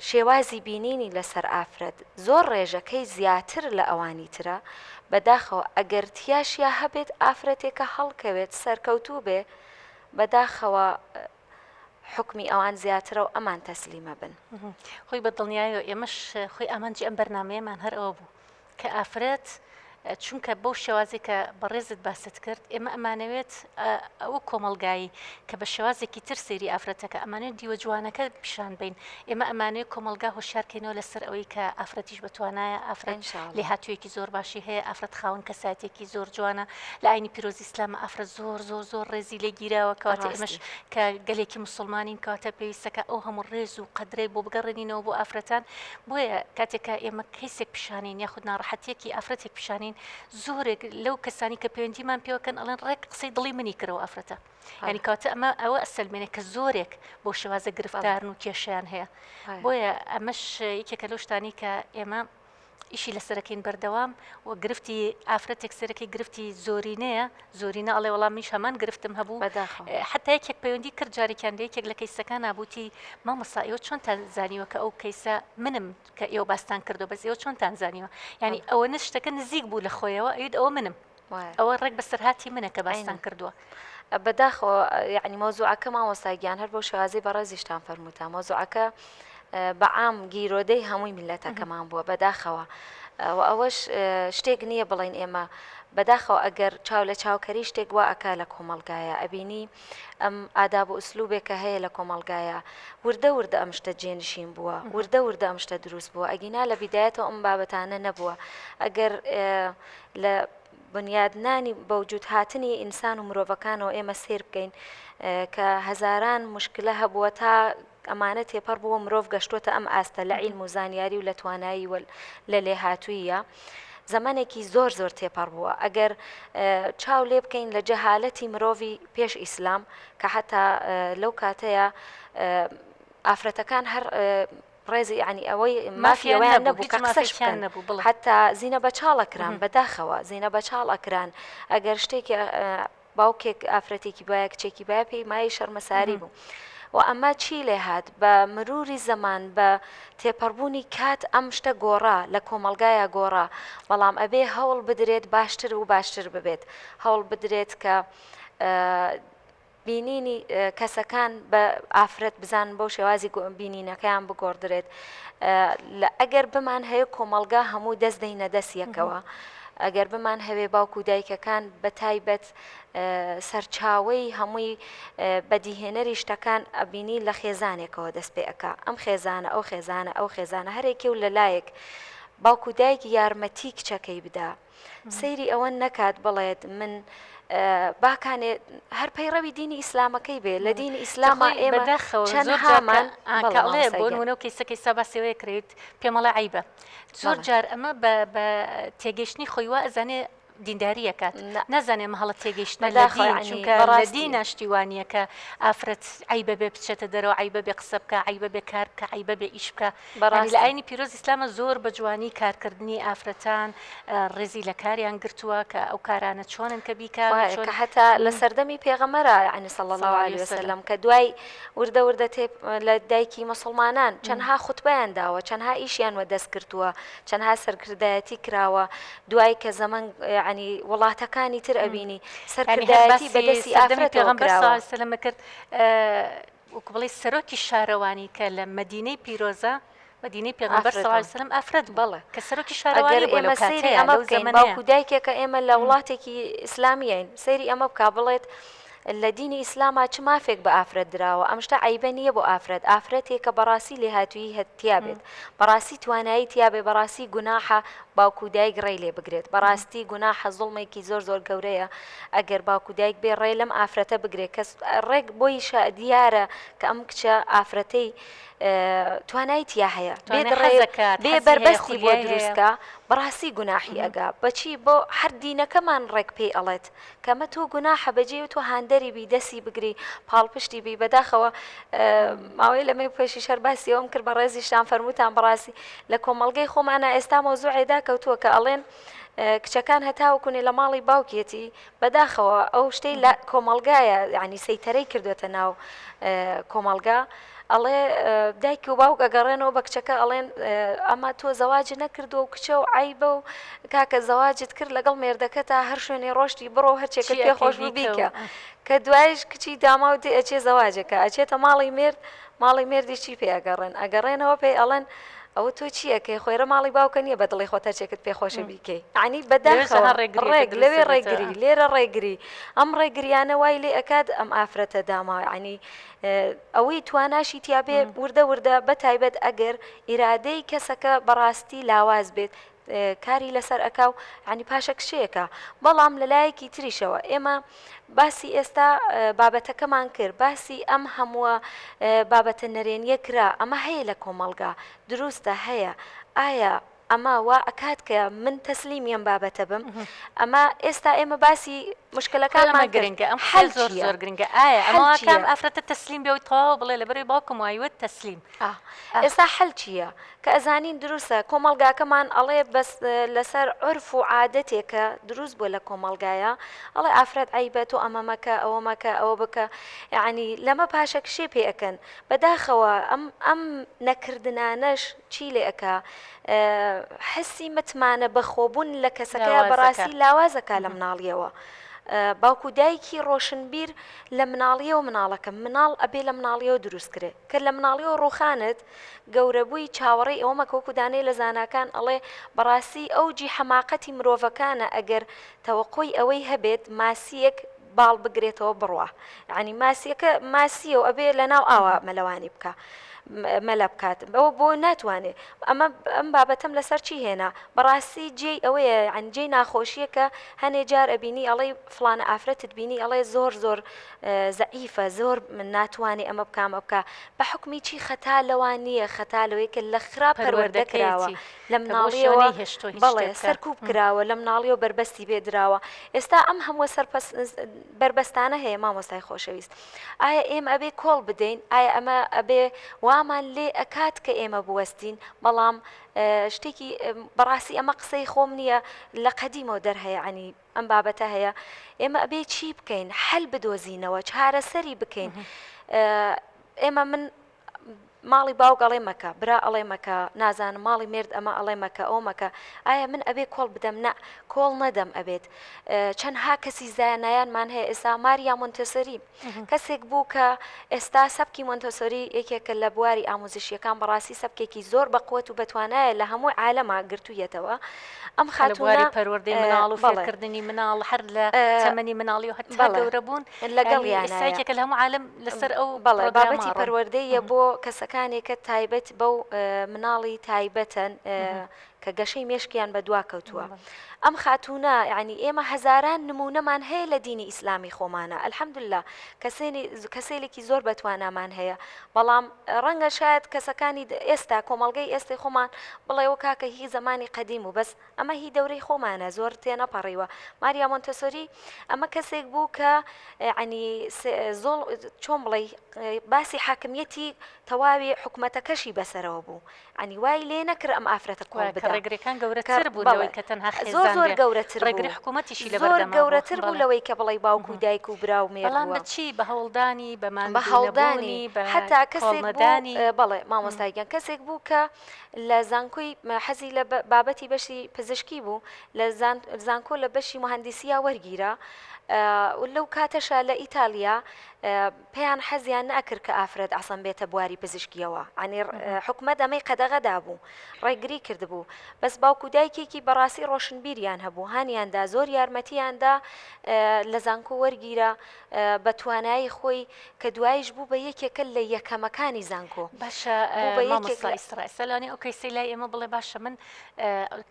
شێوازی بینینی لەسەر ئافرەت زۆر ڕێژەکەی زیاتر لە ئەوانی ترە بەداخەوە ئەگەر تیاشیا هەبێت ئافرەتێکە هەڵکەوێت سەرکەوتوو بێ بەداخەوە حوکمی ئەوان زیاترە و ئەمان تەسلیمە بن. خۆی بە دڵنیایەوە ئێمەش خۆی ئامانجی ئەم بەرنامەیەمان هەر ئەوە بوو کە ئافرەت چونکە بەو شێوازی کە بەڕێزت باست کرد ئێمە ئەمانەوێت ئەو کۆمەڵگایی کە بە شێوازێکی تر سەیری ئافرەتەکە ئەمانەوێت دیوە جوانەکە پیشان بین ئێمە ئەمانەوێت کۆمەڵگا هۆشیارکەینەوە لەسەر ئەوەی کە ئافرەتیش بەتوانایە ئافرەت لێهاتوویەکی زۆر باشی هەیە ئافرەت خاوەن کەسایەتێکی زۆر جوانە لە ئاینی پیرۆزی ئیسلامە ئافرەت زۆر زۆر زۆر ڕێزی لێ گیراوە کەواتە ئێمەش کە گەلێکی مسلمانین کەواتە پێویستەکە ئەو هەموو ڕێز و قەدرەی بۆ بگەڕێنینەوە بۆ ئافرەتان بۆیە کاتێکە ئێمە کەیسێک پیشانین یاخود ناڕەحەتیەکی ئافرەتێک پیشانین زۆرێک لەو کەسانی کە پەیوەندیمان پێوەکەن ئەڵێن ڕێک قسەی دڵی منی کرەوە ئافرەتە یانی کەواتە ئەمە ئەوە ئەسەلمێنێ کە زۆرێک بۆ شێوازە گرفتارن و کێشیان هەیە بۆیە ئەمەش یەکێکە لەو شتانی کە ئێمە ئیشی لەسەرەکەین بەردەوام و گرفتی ئافرەتێک سەرەکی گرفتی زۆرینەیە زۆرینە ئەڵێ وەڵام منیش هەمان گرفتم هەبوو حتا یەکێک پەیوەندی کرد جارێکیان لە یەکێک لە کەیسەکان نابووتی مامۆستا ئێوە چۆنتان زانیوە کە ئەو کەیسە منم کە ئێوە باستان کردو بەس ئێوە چۆنتان زانیوە یعنی ئەوە شتەکە نزیک بوو لە خۆیەوە ئەویت ئەوە منم ئەوە ڕێک بەسەرهاتی منە کە باستان کردووە. بەداخەوە یەعنی مەوزوعەکە مامۆستا گیان هەر بەو شێوازەی بەڕێزیشتان فەرمووتان مەوزوعەکە بە عام گیرۆدەی هەمووی میللەتەکەمان بووە بەداخەوە و ئەوەش شتێک نییە بڵین ئێمە بەداخەوە ئەگەر چاو لە چاوکەری شتێک وا ئەکا لە کۆمەڵگایە ئەبینی ئەم ئاداب و ئوسلوبێکە هەیە لە کۆمەڵگایە وردە وردە ئەم شتە جێنشین بووە وردە وردە ئەم شتە دروست بووە ئەگینا لە بیدایەتەوە ئەم بابەتانە نەبووە ئەگەر لە بنیادنانی بەوجود هاتنی ئینسان و مرۆڤەکانەوە ئێمە سەیر بکەین کە هەزاران مشکلە هەبووە تا ئەمانە تێپەڕ بووە مرۆڤ گەشتوەتە ئەم ئاستە لە عیلم و زانیاری و لە توانایی و لە لێهاتوویە. زەمەنێکی زۆر زۆر تێپەڕ بووە ئەگەر چاو لێ بکەین لە جەهالەتی مرۆڤی پێش ئیسلام کە حەتا لەو کاتەیە ئافرەتەکان هەر ڕێزی یعنی ئەوەی مافی ئەوەیان نەبوو کە قسەش بکەن حەتا زینە بە چاڵ ئەکران بەداخەوە زینە بە چاڵ ئەکران ئەگەر شتێکی باوکێک ئافرەتێکی بایە کچێکی بایە پێی مایەی شەرمەساری بوو. و ئەمە چی لێ هات بە مروری زەمان بە تێپەڕبوونی کات ئەم شتە گۆڕا لە کۆمەڵگایا گۆڕا بەڵام ئەبێ هەوڵ بدرێت باشتر و باشتر ببێت هەوڵ بدرێت کە بینینی کەسەکان بە ئافرەت بزانن بەو شێوازی بینینەکەیان بگۆڕدرێت لە ئەگەر بمان هەیە کۆمەڵگا هەموو دەست دەینە دەست یەکەوە ئەگەر بمان هەوێ باوک و دایکەکان بە تایبەت سەرچاوەی هەمووی بەدیهێنەری شتەکان ئەبینی لە خێزانێکەوە دەست پێ ئەکا ئەم خێزانە ئەو خێزانە ئەو خێزانە هەرێکی و لەلایەک باوک و دایک یارمەتی کچەکەی بدا سەیری ئەوە نەکات بڵێت من باکانێ هەر پەیڕەوی دینی ئیسلامەکەی بێ لە دینی ئیسلاما ئێمە چەندهامان بەڵێ بۆ نمونە و کەیسەکەی سا باسی ئەوەیە کرێت پێمەڵێ عەیبە زۆر جار ئەمە بە تێگەیشتنی خۆی وا ئەزانێ دینداری ئەکات نازانێ ئەمە هەڵە تێگەیشتنە لە دین چونکە لە دینا شتی وا نییە کە ئافرەت عەیبە بێ بچێتە دەرەوە عەیبە بێ قسە بکا عەیبە بێ کار بکا عەیبە بێ ئیش بکا یانی لە ئاینی پیرۆز ئیسلامە زۆر بە جوانی کارکردنی ئافرەتان ڕێزی لە کاریان گرتووە کە ئەو کارانە چۆنن کە بیکا وایە کە حەتا لە سەردەمی پێغەمبەرا یانی صلی اللە علیە وسلم کە دوای وردە وردە تێ لە دایکی موسڵمانان چەندها خوتبەیان داوە چەندها ئیشیان وە دەست کردووە چەندها سەرکردایەتی کراوە دوای کە زەمەن یانی وڵاتەکانی تر ئەبینی سەرکردایەتی بە دەستی ئافرەتەوە کراوە. سەلەمە کرد وەکو بڵێی سەرۆکی شارەوانی کە لە مەدینەی پیرۆزە مەدینەی پێغەمبەر صلی اللە علیە وسلم ئافرەت بوو بەڵێ کە سەرۆکی ئەگەر شارەوانی بووە لەو ئێمە سەیری کاتەیا ئەمە لەو بکەین زەمەنەیا. باوک و دایکێکە ئێمە لە وڵاتێکی ئیسلامیین سەیری ئەمە بکا بڵێت لە دینی ئیسلاما چ مافێک بە ئافرەت دراوە ئەم شتە عەیبە نییە بۆ ئافرەت ئافرەتێک کە بەڕاستی لێهاتوویی هە تیا بێت بەڕاستی توانایی تیا بێ بەڕاستی گوناحە باوک و دایک ڕێی لێ بگرێت بەڕاستی گوناحە زوڵمێکی زۆر زۆر گەورەیە ئەگەر باوک و دایک بێ ڕێ لەم ئافرەتە بگرێت کەس ڕێک بۆی شا دیارە کە ئەم کچە ئافرەتەی توانای تیا هەیە بێ بێ بەربەستی بۆ دروستکە بەڕاستی گوناحی ئەگا بەچی بۆ هەر دینەکەمان ڕێک پێی ئەڵێت کەمە تۆ گوناحە بەجێ و تۆ هاندەری بی دەسی بگری پاڵپشتی بی بەداخەوە ماوەی لەمەی پێشی شەر باسی ئەوم کرد بە ڕێزیشتان فەرمووتان بەڕاستی لە کۆمەڵگەی خۆمانە ئێستا مەوزوعێدا کەوتووە کە ئەڵێن کچەکان هەتاوەکونێ لە ماڵی باوکیەتی بەداخەوە ئەو شتەی لە کۆمەڵگایە یعنی سەیتەرەی کردوێتە ناو کۆمەڵگا ئەڵێ دایک و باوک ئەگەڕێنەوە بە کچەکە ئەڵێن ئەمە تۆ زەواج نەکردووە و کچە و عیبە و کاکە زەواجت کرد لەگەڵ مێردەکە تا هەر شوێنێ ڕۆشتی بڕۆ هەرچێکت پێ خۆش بوو بیکە کە دوایش کچی داماو دێ ئەچێ زەواجەکە ئەچێتە ماڵی مێرد ماڵی مێردی چی پێ ئەگەڕێن ئەگەڕێنەوە پێی ئەڵێن ئەوە تۆ چی ئەکەی خۆیرە ماڵی باوکە نییە بە دڵی خۆت هەرچێکت پێ خۆشە بیکەی یعنی بەداخەوە ڕێک لەوێ ڕێگری لێرە ڕێگری ئەم ڕێگریانە وای لێ ئەکات ئەم ئافرەتە داما یعنی ئەوەی تواناشی تیابێ وردە وردە بە تایبەت ئەگەر ئیرادەی کەسەکە بەڕاستی لاواز بێت کاری لەسەر ئەکا و عنی پاشەکشەیەکە بەڵام لەلایەکی تریشەوە ئێمە باسی ئێستا بابەتەکەمان کرد باسی ئەم هەمووە بابەتە نەرێنیە کرا ئەمە هەیە لە کۆمەڵگا دروستە هەیە ئایا ئەمە وا ئەکات کە من تەسلیمی ئەم بابەتە بم ئەمە ئێستا ئێمە باسی مشکلەکانمان گرنگە ئەم حەل زۆر زۆر گرنگە ئایا ئەمە کام ئافرەتە تەسلیم بێ و تەواو بڵێ لەبەرەوەی باوکم وای وت تەسلیم ئێستا حەل چییە؟ کە ئەزانین دروستە کۆمەڵگاکەمان ئەڵێ بەس لەسەر عورف و عادەتێکە دروست بووە لە کۆمەڵگایە ئەڵێ ئافرەت عەیبە تۆ ئەمە مەکە ئەوە مەکە ئەوە بکە یەعنی لەمە پاشەکشێ پێ ئەکەن بەداخەوە ئەم ئەم نەکردنانەش چی لێ ئەکا حسی متمانە بەخۆبوون لە کەسەکەیا بەڕاستی لاوازەکا لە مناڵیەوە باوک و دایکی ڕۆشنبیر لە مناڵیەوە مناڵەکە مناڵ ئەبێ لە مناڵیەوە دروست کرێ کە لە مناڵیەوە ڕوخانت گەورەبووی چاوەڕێی ئەوە مەکە وەکو دانەی لە زاناکان ئەڵێ بەڕاستی ئەوجی حەماقەتی مرۆڤەکانە ئەگەر تەوەقۆی ئەوەی هەبێت ماسیەک باڵ بگرێتەوە بڕوا یانی ماسیەکە ماسیە و ئەبێ لە ناو ئاوا مەلەوانی بکا. مەلە بکات ئەوە بۆ ناتوانێ ئەمە ئەم بابەتەم لەسەر چی هێنا بەڕاستی جێی ئەوەیە یانی جێی ناخۆشیە کە هەنێ جار ئەبینی ئەڵێی فڵانە ئافرەتت بینی ئەڵێ زۆر زۆر زەعیفە زۆر من ناتوانێ ئەمە بکا ئەمە بکا بە حوکمی چی خەتا لەوان نییە خەتا لەوەی کە لە خراپ پەروەردە کراوە پەروەردەکەیەتی لە کە بۆ شێوە مناڵیەوە نەیهێشتووە هیچ بەڵێ شتێ بکات. سەرکوب کراوە لە مناڵیەوە بەربەستی پێ دراوە ئێستا ئەم هەمووە سەرپەس بەربەستانە هەیە مامۆستای خۆشەویست ئایا ئێمە ئەبێ کۆڵ بدەین؟ ئایا ئەمە ئەبێ وامان لێ ئەکات کە ئێمە بوەستین؟ بەڵام شتێکی بەڕاستی ئەمە قسەی خۆم نییە لە قەدیمەوە دەر هەیە عنی ئەم بابەتە هەیە ئێمە ئەبێ چی بکەین حەل بدۆزینەوە چارەسەری بکەین ئێمە من ماڵی باوک ئەڵێ مەکە، برا ئەڵێ مەکە، نازانم ماڵی مێرد ئەمە ئەڵێ مەکە، ئەوە مەکە، ئایا من ئەبێ کۆڵ بدەم؟ نا، کۆڵ نەدەم ئەبێت. چەندها کەسی زانایانمان هەیە ئێستا ماریا مۆنتۆسۆری کەسێک بوو کە ئێستا سەبکی مۆنتۆسۆری یەکێکە لە بواری ئاموزشیەکان بەڕاستی سەبکێکی زۆر بەقوەت و بەتوانایە لە هەموو عالەما گرتوویەتەوە ئەم کە لە بواری خاتوونە پەروەردەی مناڵ و بەڵێ فێرکردنی مناڵ هەر لە تەمەنی مناڵی و هەتا بەڵێ گەورە بوون یانی ئێستا لەگەڵیانایە. یەکێکە لە هەموو عالەم لەسەر ئەو بەڵێ پڕۆگرامە بابەتی ئەڕۆن. پەروەردەییە بۆ کەسەکانێک کە تایبەت بەو مناڵی تایبەتن کە گەشەی مێشکیان بە دوا کەوتووە ئەم خاتوونە یعنی ئێمە هەزاران نمونەمان هەیە لە دینی ئیسلامی خۆمانە الحمدلله کەسێنی کەسێلێکی زۆر بەتوانامان هەیە بەڵام ڕەنگە شاید کەسەکانی ئێستا کۆمەڵگەی ئێستەی خۆمان بڵێ و کاکە هی زەمانی قەدیم و بەس ئەمە هی دەورەی خۆمانە زۆر تێنەپەڕیوە ماریا مۆنتەسۆری ئەمە کەسێک بوو کە ینی زۆڵ چۆن بڵێ باسی حاکمیەتی تەواوی حکومەتەکەشی بەسەرەوە بوو عنی وای لێ نەکرد ئەم ئافرەتە کۆڵ وایە کە بدا ڕێگرەکان کە گەورەتر بوون بەڵێ لەوەی کە تەنها زۆر خێزان زۆر بێ گەورەتر ڕێگری بوو حکوومەتیشی زۆر لەبەردەما بوو گەورەتر بوو بەڵێ لەوەی کە بڵێی باوک و دایک و برا و مێرد بەڵام بووە بە چی بە هەوڵدانی بە بە ماندوو هەوڵدانی نەبوونی بە حەتا کەسێک بوو کۆڵنەدانی بەڵێ مامۆستا گیان کەسێک بوو کە لە زانکۆی حەزی لە بابەتی بەشی پزیشکی بوو لە زانکۆ لە بەشی موهەندیسیا وەرگیرا لەو کاتەشا لە ئیتالیا پێیان حەزیان نەئەکرد کە ئافرەت ئەسڵەن بێتە بواری پزیشکیەوە عنی حکومەت ئەمەی قەدەغە دابوو ڕێگری کردبوو بەس باوک و دایکێکی بەڕاستی ڕۆشنبیریان هەبوو هانیاندا زۆر یارمەتیاندا لە زانکۆ وەرگیرا بە توانایی خۆی کە دواییش بوو بە یەکێکە لە یەکەمەکانی زانکۆ. باشە بوو بە یەکێک مامۆستا لە. ئیسرا ئێستا لەوانەیە ئەو کەیسەی لای ئێمە بڵێ باشە من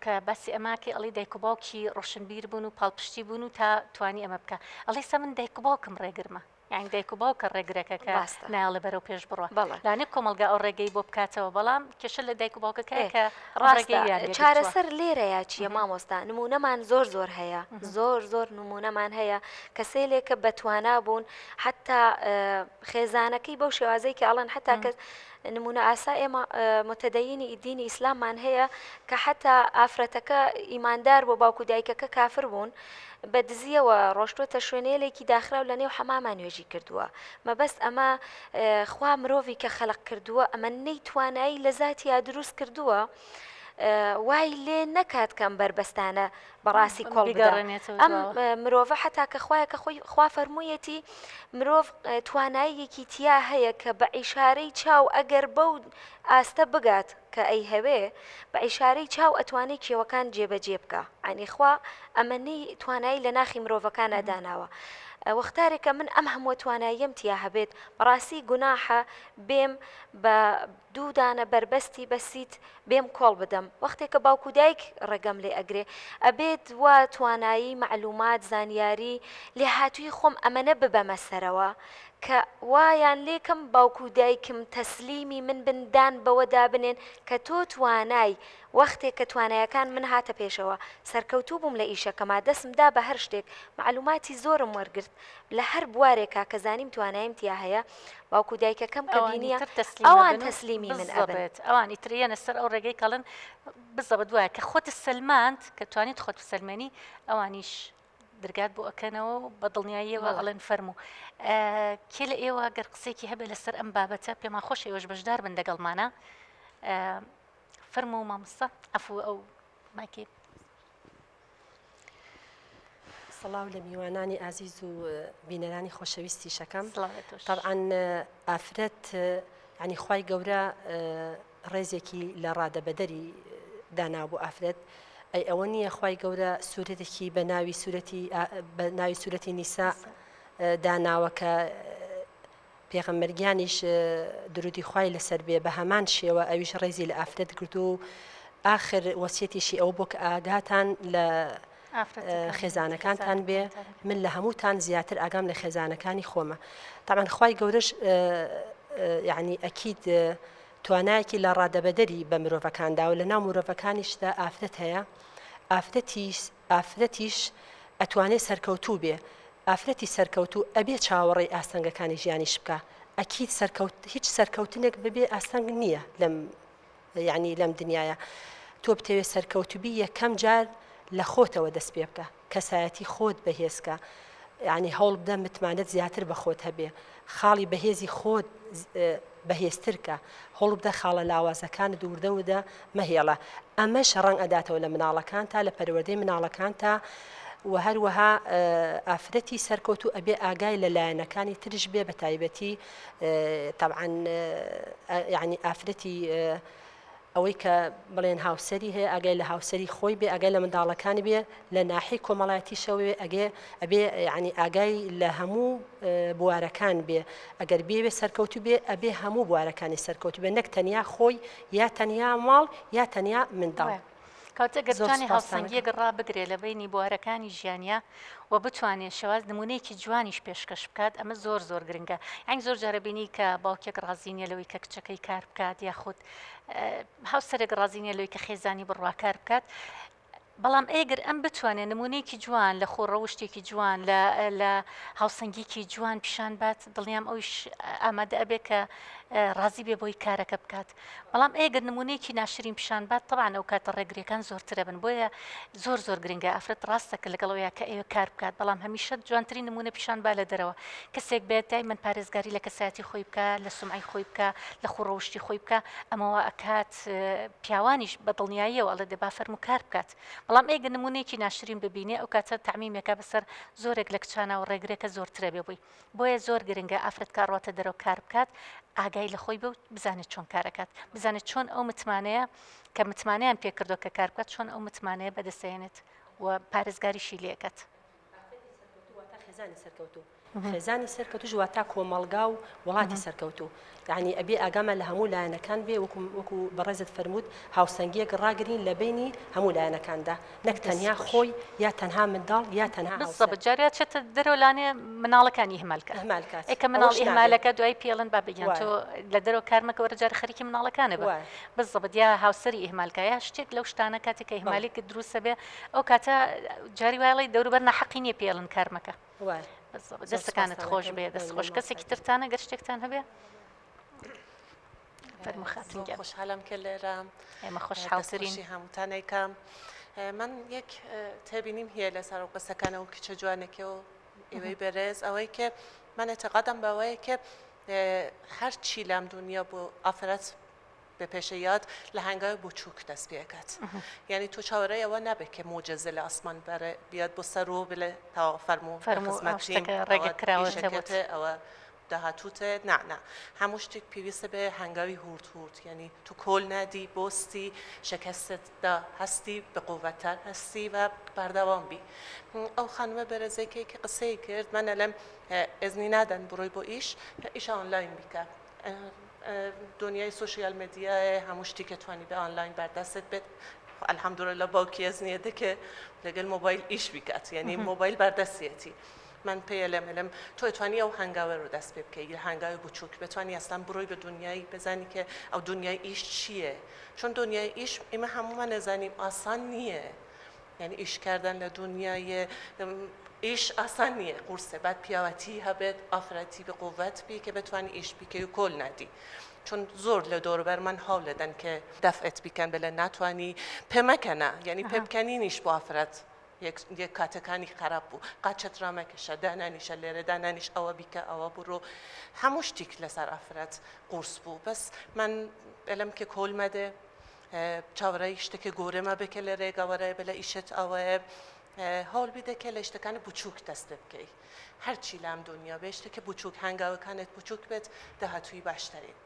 کە باسی ئەماکەی ئەڵێی دایک و باوکی ڕۆشنبیر بوون و پاڵپشتی بوون و تا توانی ئەمە بکا ئەڵێ ئێستا من دایک و باوکم ڕێگرمە یانی دایک و باوکە ڕێگرەکە کە ڕاستە. نایەڵێ بەرەو پێش بڕوا بەڵێ. لەوانەیە کۆمەڵگا ئەو ڕێگەی بۆ بکاتەوە بەڵام کێشە لە دایک و باوکەکەیە ئێ کە ئەم ڕاستە ڕێگەیان لێ گرتووە. چارەسەر لێرەیا چییە مامۆستا نموونەمان زۆر زۆر هەیە زۆر زۆر نموونەمان هەیە کەسێلێکە بەتوانا بوون حەتا خێزانەکەی بەو شێوازەی کە ئەڵێن حەتا کە نمونە ئاسا ئێمە متدەینی دینی ئیسلاممان هەیە کە حەتا ئافرەتەکە ئیماندار بۆ باوکو دایکەکە کافر بوون بە دزیەوە ڕۆشتوەتە شوێنێلێکی داخراو لە نێو حەماما نوێژی کردووە مەبەست ئەمە خوا مرۆڤی کە خەلق کردووە ئەمە نەیتوانایی لە زاتیا دروست کردووە وای لێ نەکات کە ئەم بەربەستانە بەڕاستی کۆڵ بدا ئەم مرۆڤە حتا کە خوایە کە خۆی خوا فەرموویەتی مرۆڤ تواناییەکی تیا هەیە کە بە ئیشارەی چاو ئەگەر بەو ئاستە بگات کە ئەیهەوێ بە ئیشارەی چاو ئەتوانێ کێوەکان جێبەجێ بکا عنی خوا ئەمەنەی توانایی لە ناخی مرۆڤەکانا داناوە وەختارێکە من ئەم هەمووە تواناییەم تیا هەبێت بەڕاستی گوناحە بێم بە دوو دانە بەربەستی بەسیت بێم کۆڵ بدەم وەختێ کە باوک و دایک ڕێگەم لێ ئەگرێ ئەبێت وا توانایی مەعلومات زانیاری لێهاتووی خۆم ئەمەنە ببەمە سەرەوە کە وایان لێکەم باوک و دایکم تەسلیمی من بن دان بەوە دابنێن کە تۆ توانای وەختێک کە توانایەکان من هاتە پێشەوە سەرکەوتوو بووم لە ئیشەکەما دەسم دا بە هەر شتێک مەعلوماتی زۆرم وەرگرت لە هەر بوارێکا کە زانیم توانایم تیا هەیە باوک و دایکەکەم کە ئەوانی بینیە تر تەسلیم ئەوان ئەبن و تەسلیمی من ئەبن. بزەبت ئەوان ئیتر یەنە سەر ئەو ڕێگەی کەڵن بزەبت وایە کە خۆت سەلماند کە توانیت خۆت بسەلمێنی ئەوانیش درگات بۆ ئەکەنەوە و بە دڵنیاییەوە بەڵێ. ئەڵێن فەرموو. کێ لە ئێوە گەر قسەیەکی هەبێ لەسەر ئەم بابەتە پێمان خۆشە ئێوەش بەشدار بن لەگەڵمانا. فەرموو مامۆستا عەفوو ئەو مایکەی. سڵاو لە میوانانی ئازیز و بینەرانی خۆشەویستیشەکەم. تەبعەن ئافرەت یانی خوای گەورە ڕێزێکی لە ڕادەبەدەری داناوە بۆ ئافرەت ئەی ئەوە نییە خوای گەورە سورەتێکی بە ناوی سورەتی بە ناوی سورەتی نیسا داناوە کە. پێغەمبەر گیانیش درودی خوای لەسەر بێ بە هەمان شێوە ئەویش ڕێزی لە ئافرەت گرت و ئاخر وەسیەتیشی ئەوە بۆ کە ئاگاتان لە خێزانەکانتان بێ من لە هەمووتان زیاتر ئاگام لە خێزانەکانی خۆمە تاوان خوای گەورەش یعنی ئەکید توانایەکی لە ڕادەبەدەری بە مرۆڤەکاندا و لە ناو مرۆڤەکانیشدا ئافرەت هەیە ئافرەتیش ئافرەتیش ئەتوانێ سەرکەوتوو بێ ئافرەتی سەرکەوتوو ئەبێ چاوەڕێی ئاستەنگەکانی ژیانیش بکا ئەکید سەرکەوت هیچ سەرکەوتنێک بەبێ ئاستەنگ نییە لەم یعنی لەم دنیاە تۆ بتەوێ سەرکەوتوبی یەکەم جار لە خۆتەوە دەست پێ بکە کەسایەتی خۆت بەهێزکە یعنی هەوڵ بدە متمانەت زیاتر بە خۆت هەبێ خاڵی بەهێزی خۆت بەهێزتر کە، هەوڵبدە خاڵە لاوازەکانت وردە وردە مەهێڵە، ئەمەش ڕەنگ ئەداتەوە لە مناڵەکانتا، لە پەروەردەی مناڵەکانتا و هەروەها ئافرەتی سەرکەوتوو ئەبێ ئاگای لە لایەنەکانی ترش بێ بە تایبەتی تەبعەن یانی ئافرەتی ئەوەی کە بڵێن هاوسەری هەیە ئاگای لە هاوسەری خۆی بێ ئاگای لە منداڵەکانی بێ لە ناحی کۆمەڵایەتیشەوە بێ ئەگێ ئەبێ یعنی ئاگای لە هەموو بوارەکان بێ ئەگەر بێوێ سەرکەوتو بێ ئەبێ هەموو بوارەکانی سەرکەوتو بێ نەک تەنیا خۆی یا تەنیا ماڵ یا تەنیا منداڵ. کەواتە گەر بتوانێ هاوسەنگیەک ڕابگرێ لە بەینی بوارەکانی ژیانیا و بتوانێ شێواز نمونەیەکی جوانیش پێشکەش بکات ئەمە زۆر زۆر گرنگە یانی زۆر جارە بینی کە باوکێک ڕازی نیە لەوەی کە کچەکەی کار بکات یاخود هاوسەرێک ڕازی نیە لەوەی کە خێزانی بڕوا کار بکات بەڵام ئەگەر ئەم بتوانێت نمونەیەکی جوان لە خۆ ڕەوشتێکی جوان لە لە هاوسەنگیکی جوان پیشان بات دڵنیام ئەویش ئامادە ئەبێ کە ڕازی بێ بۆی کارەکە بکات بەڵام ئەگەر نمونەیەکی ناشرین پیشان بات تەبعەن ئەو کاتە ڕێگریەکان زۆرترە بن بۆیە زۆر زۆر گرنگە ئافرەت ڕاستە کە لەگەڵ ئەوەیە کە ئەوێ کار بکات بەڵام هەمیشە جوانترین نمونە پیشان با لە دەرەوە کەسێک بێت دایمەن پارێزگاری لە کەسایەتی خۆی بکا لە سومعەی خۆی بکا لە خوو ڕەوشتی خۆی بکا ئەمە وا ئەکات پیاوانیش بە دڵنیاییەوە ئەڵێ دە با فەرموو کار بکات بەڵام ئەگەر نمونەیەکی ناشرین ببینێ ئەو کاتە تەعمیمێکە بەسەر زۆرێک لە کچانا و ڕێگرێکە زۆرترە بێ بۆی بۆیە زۆر گرنگە ئافرەت کە ئەڕواتە دەرەوە کار بکات ئاگای لە خۆی بێ و بزانێت چۆن کارەکات بزانێت چۆن ئەو متمانەیە کە متمانەیان پێکردووە کە کار بکات چۆن ئەو متمانەیە بەدەستهێنێت و پارێزگاریشی لێکات. ئافرەتی سەرکەوتوو واتا خێزانی سەرکەوتوو خێزانی سەرکەوتوش واتا کۆمەڵگا و وڵاتی سەرکەوتوو یعنی ئەبێ ئاگامان لە هەموو لایەنەکان بێ وەکو وەکو بەڕێزت فەرمووت هاوسەنگیەک ڕاگرین لە بەینی هەموو لایەنەکاندا نەک تەنیا خۆی یا تەنها منداڵ یا تەنها هاوسەر. بالضبط جارێ ئەچێتە دەرەوە لانێ مناڵەکانی ئیهمال کات ئیهمال کات ئێ کە مناڵ ئەوەش نابێ ئیهمالەکە دوایی پێڵن بابە گیان وایە تۆ لە دەرەوە کار مەکە وەرە جارێ خەریکی مناڵەکانە بە وایە بالضبط یا هاوسەری ئیهمال کا یا شتێک لەو شتانە کاتێک کە بەڵێ ئیهمالێک دروست ئەبێ ئەو کاتە جاری وایە ئەڵێی دەوروبەر ناحەقی نییە پێڵن کار مەکە وایە بالضبط زۆر دەستەکانت سوپاستان خۆش ئەکەم بێ دەست مەمنون خۆش مامۆستا کەسێکی گیان. ترتانە گەر شتێکتان هەبێ فەرموو خاتون زۆر گیان. خۆشحالم کە لێرەم. ئێمە خۆشحاڵترین. دەستخۆشی هەمووتان ئەیکەم. من یەک تێبینیم هەیە لەسەر ئەو قسەکان ئەو کچە جوانەکە و ئێوەی بەرێز ئەوەی کە من اعتقادم بەوەیە کە هەرچی لەم دنیا بۆ ئافرەت بە پێشەیات لە هەنگاوی بچووک دەست پێکات یعنی تۆ چاوەڕێی ئەوە نابێت کە موجزە لە ئاسمان بەرە بیات بۆ سەر و بلێ تەواو فەرموو لە فەرموو ئەو خزمەتین شتەکە ڕێگە ئەوە کراوەتە بۆت. ئیشەکەتە ئەوە داهاتووتە نا نا هەموو شتێک پێویستە بە هەنگاوی هورد هورد یعنی تۆ کۆل نادی بۆستی شکستت دا هەستی بە قوەتتر هەستی و بەردەوام بی ئەو خانمە بەرەزەکەی کە قسەی کرد من ئەلم ئێزنی نادەن بڕۆی بۆ ئیش ئیش ئانلاین بیکە دنیای social media یە هەموو شتی کە توانی بە ئانلاین بەردەستت بێت الحمدلله باوکی ئێزنیە دەکە لەگەل مۆبایل ئیش بیکات یعنی مۆبایل بەردەستیەتی من پێی ئەلێم ئەلێم تۆ ئەتوانی ئەو هەنگاوە رو دەست پێ بکەی یە هەنگاوی بچووک بتوانی ئەسلەن بڕۆی بە دنیای بزانی کە ئەو دنیای ئیش چییە چون دنیای ئیش ئێمە هەموومان ئەزانیم ئاسان نییە یعنی ئیش کردن لە دنیای ئیش ئاسان نییە قورسە بعد پیاوەتی هەبێت ئافرەتی بە قوت بی کە بتوانی ئیش بکەی و کۆل نادی چون زۆر لە دەوروبەرمان هەوڵ دەن کە دەفعت بیکەن بەلێ ناتوانی پێ مەکەنە یعنی پێ بکەنینیش بۆ ئافرەت یەک یەک کاتەکانی خراپ بوو قاچت ڕامەکەشە دانانیشە لێرە دانانیش ئەوە بیکە ئەوە بڕۆ هەموو شتیک لەسەر ئافرەت قورس بوو بەس من ئەلم کە کۆل مەدە چاوەڕێی شتێکی گەورە مەبە کە لە رێگا وەرە بەلە ئیشت ئەوەیە هەوڵ بیدە کە لە شتەکانی بچووک دەست پێ بکەی هەرچی لام دنیا بێ شتێکی بچووک هەنگاوەکانت بچووک بێت داهاتووی باشترین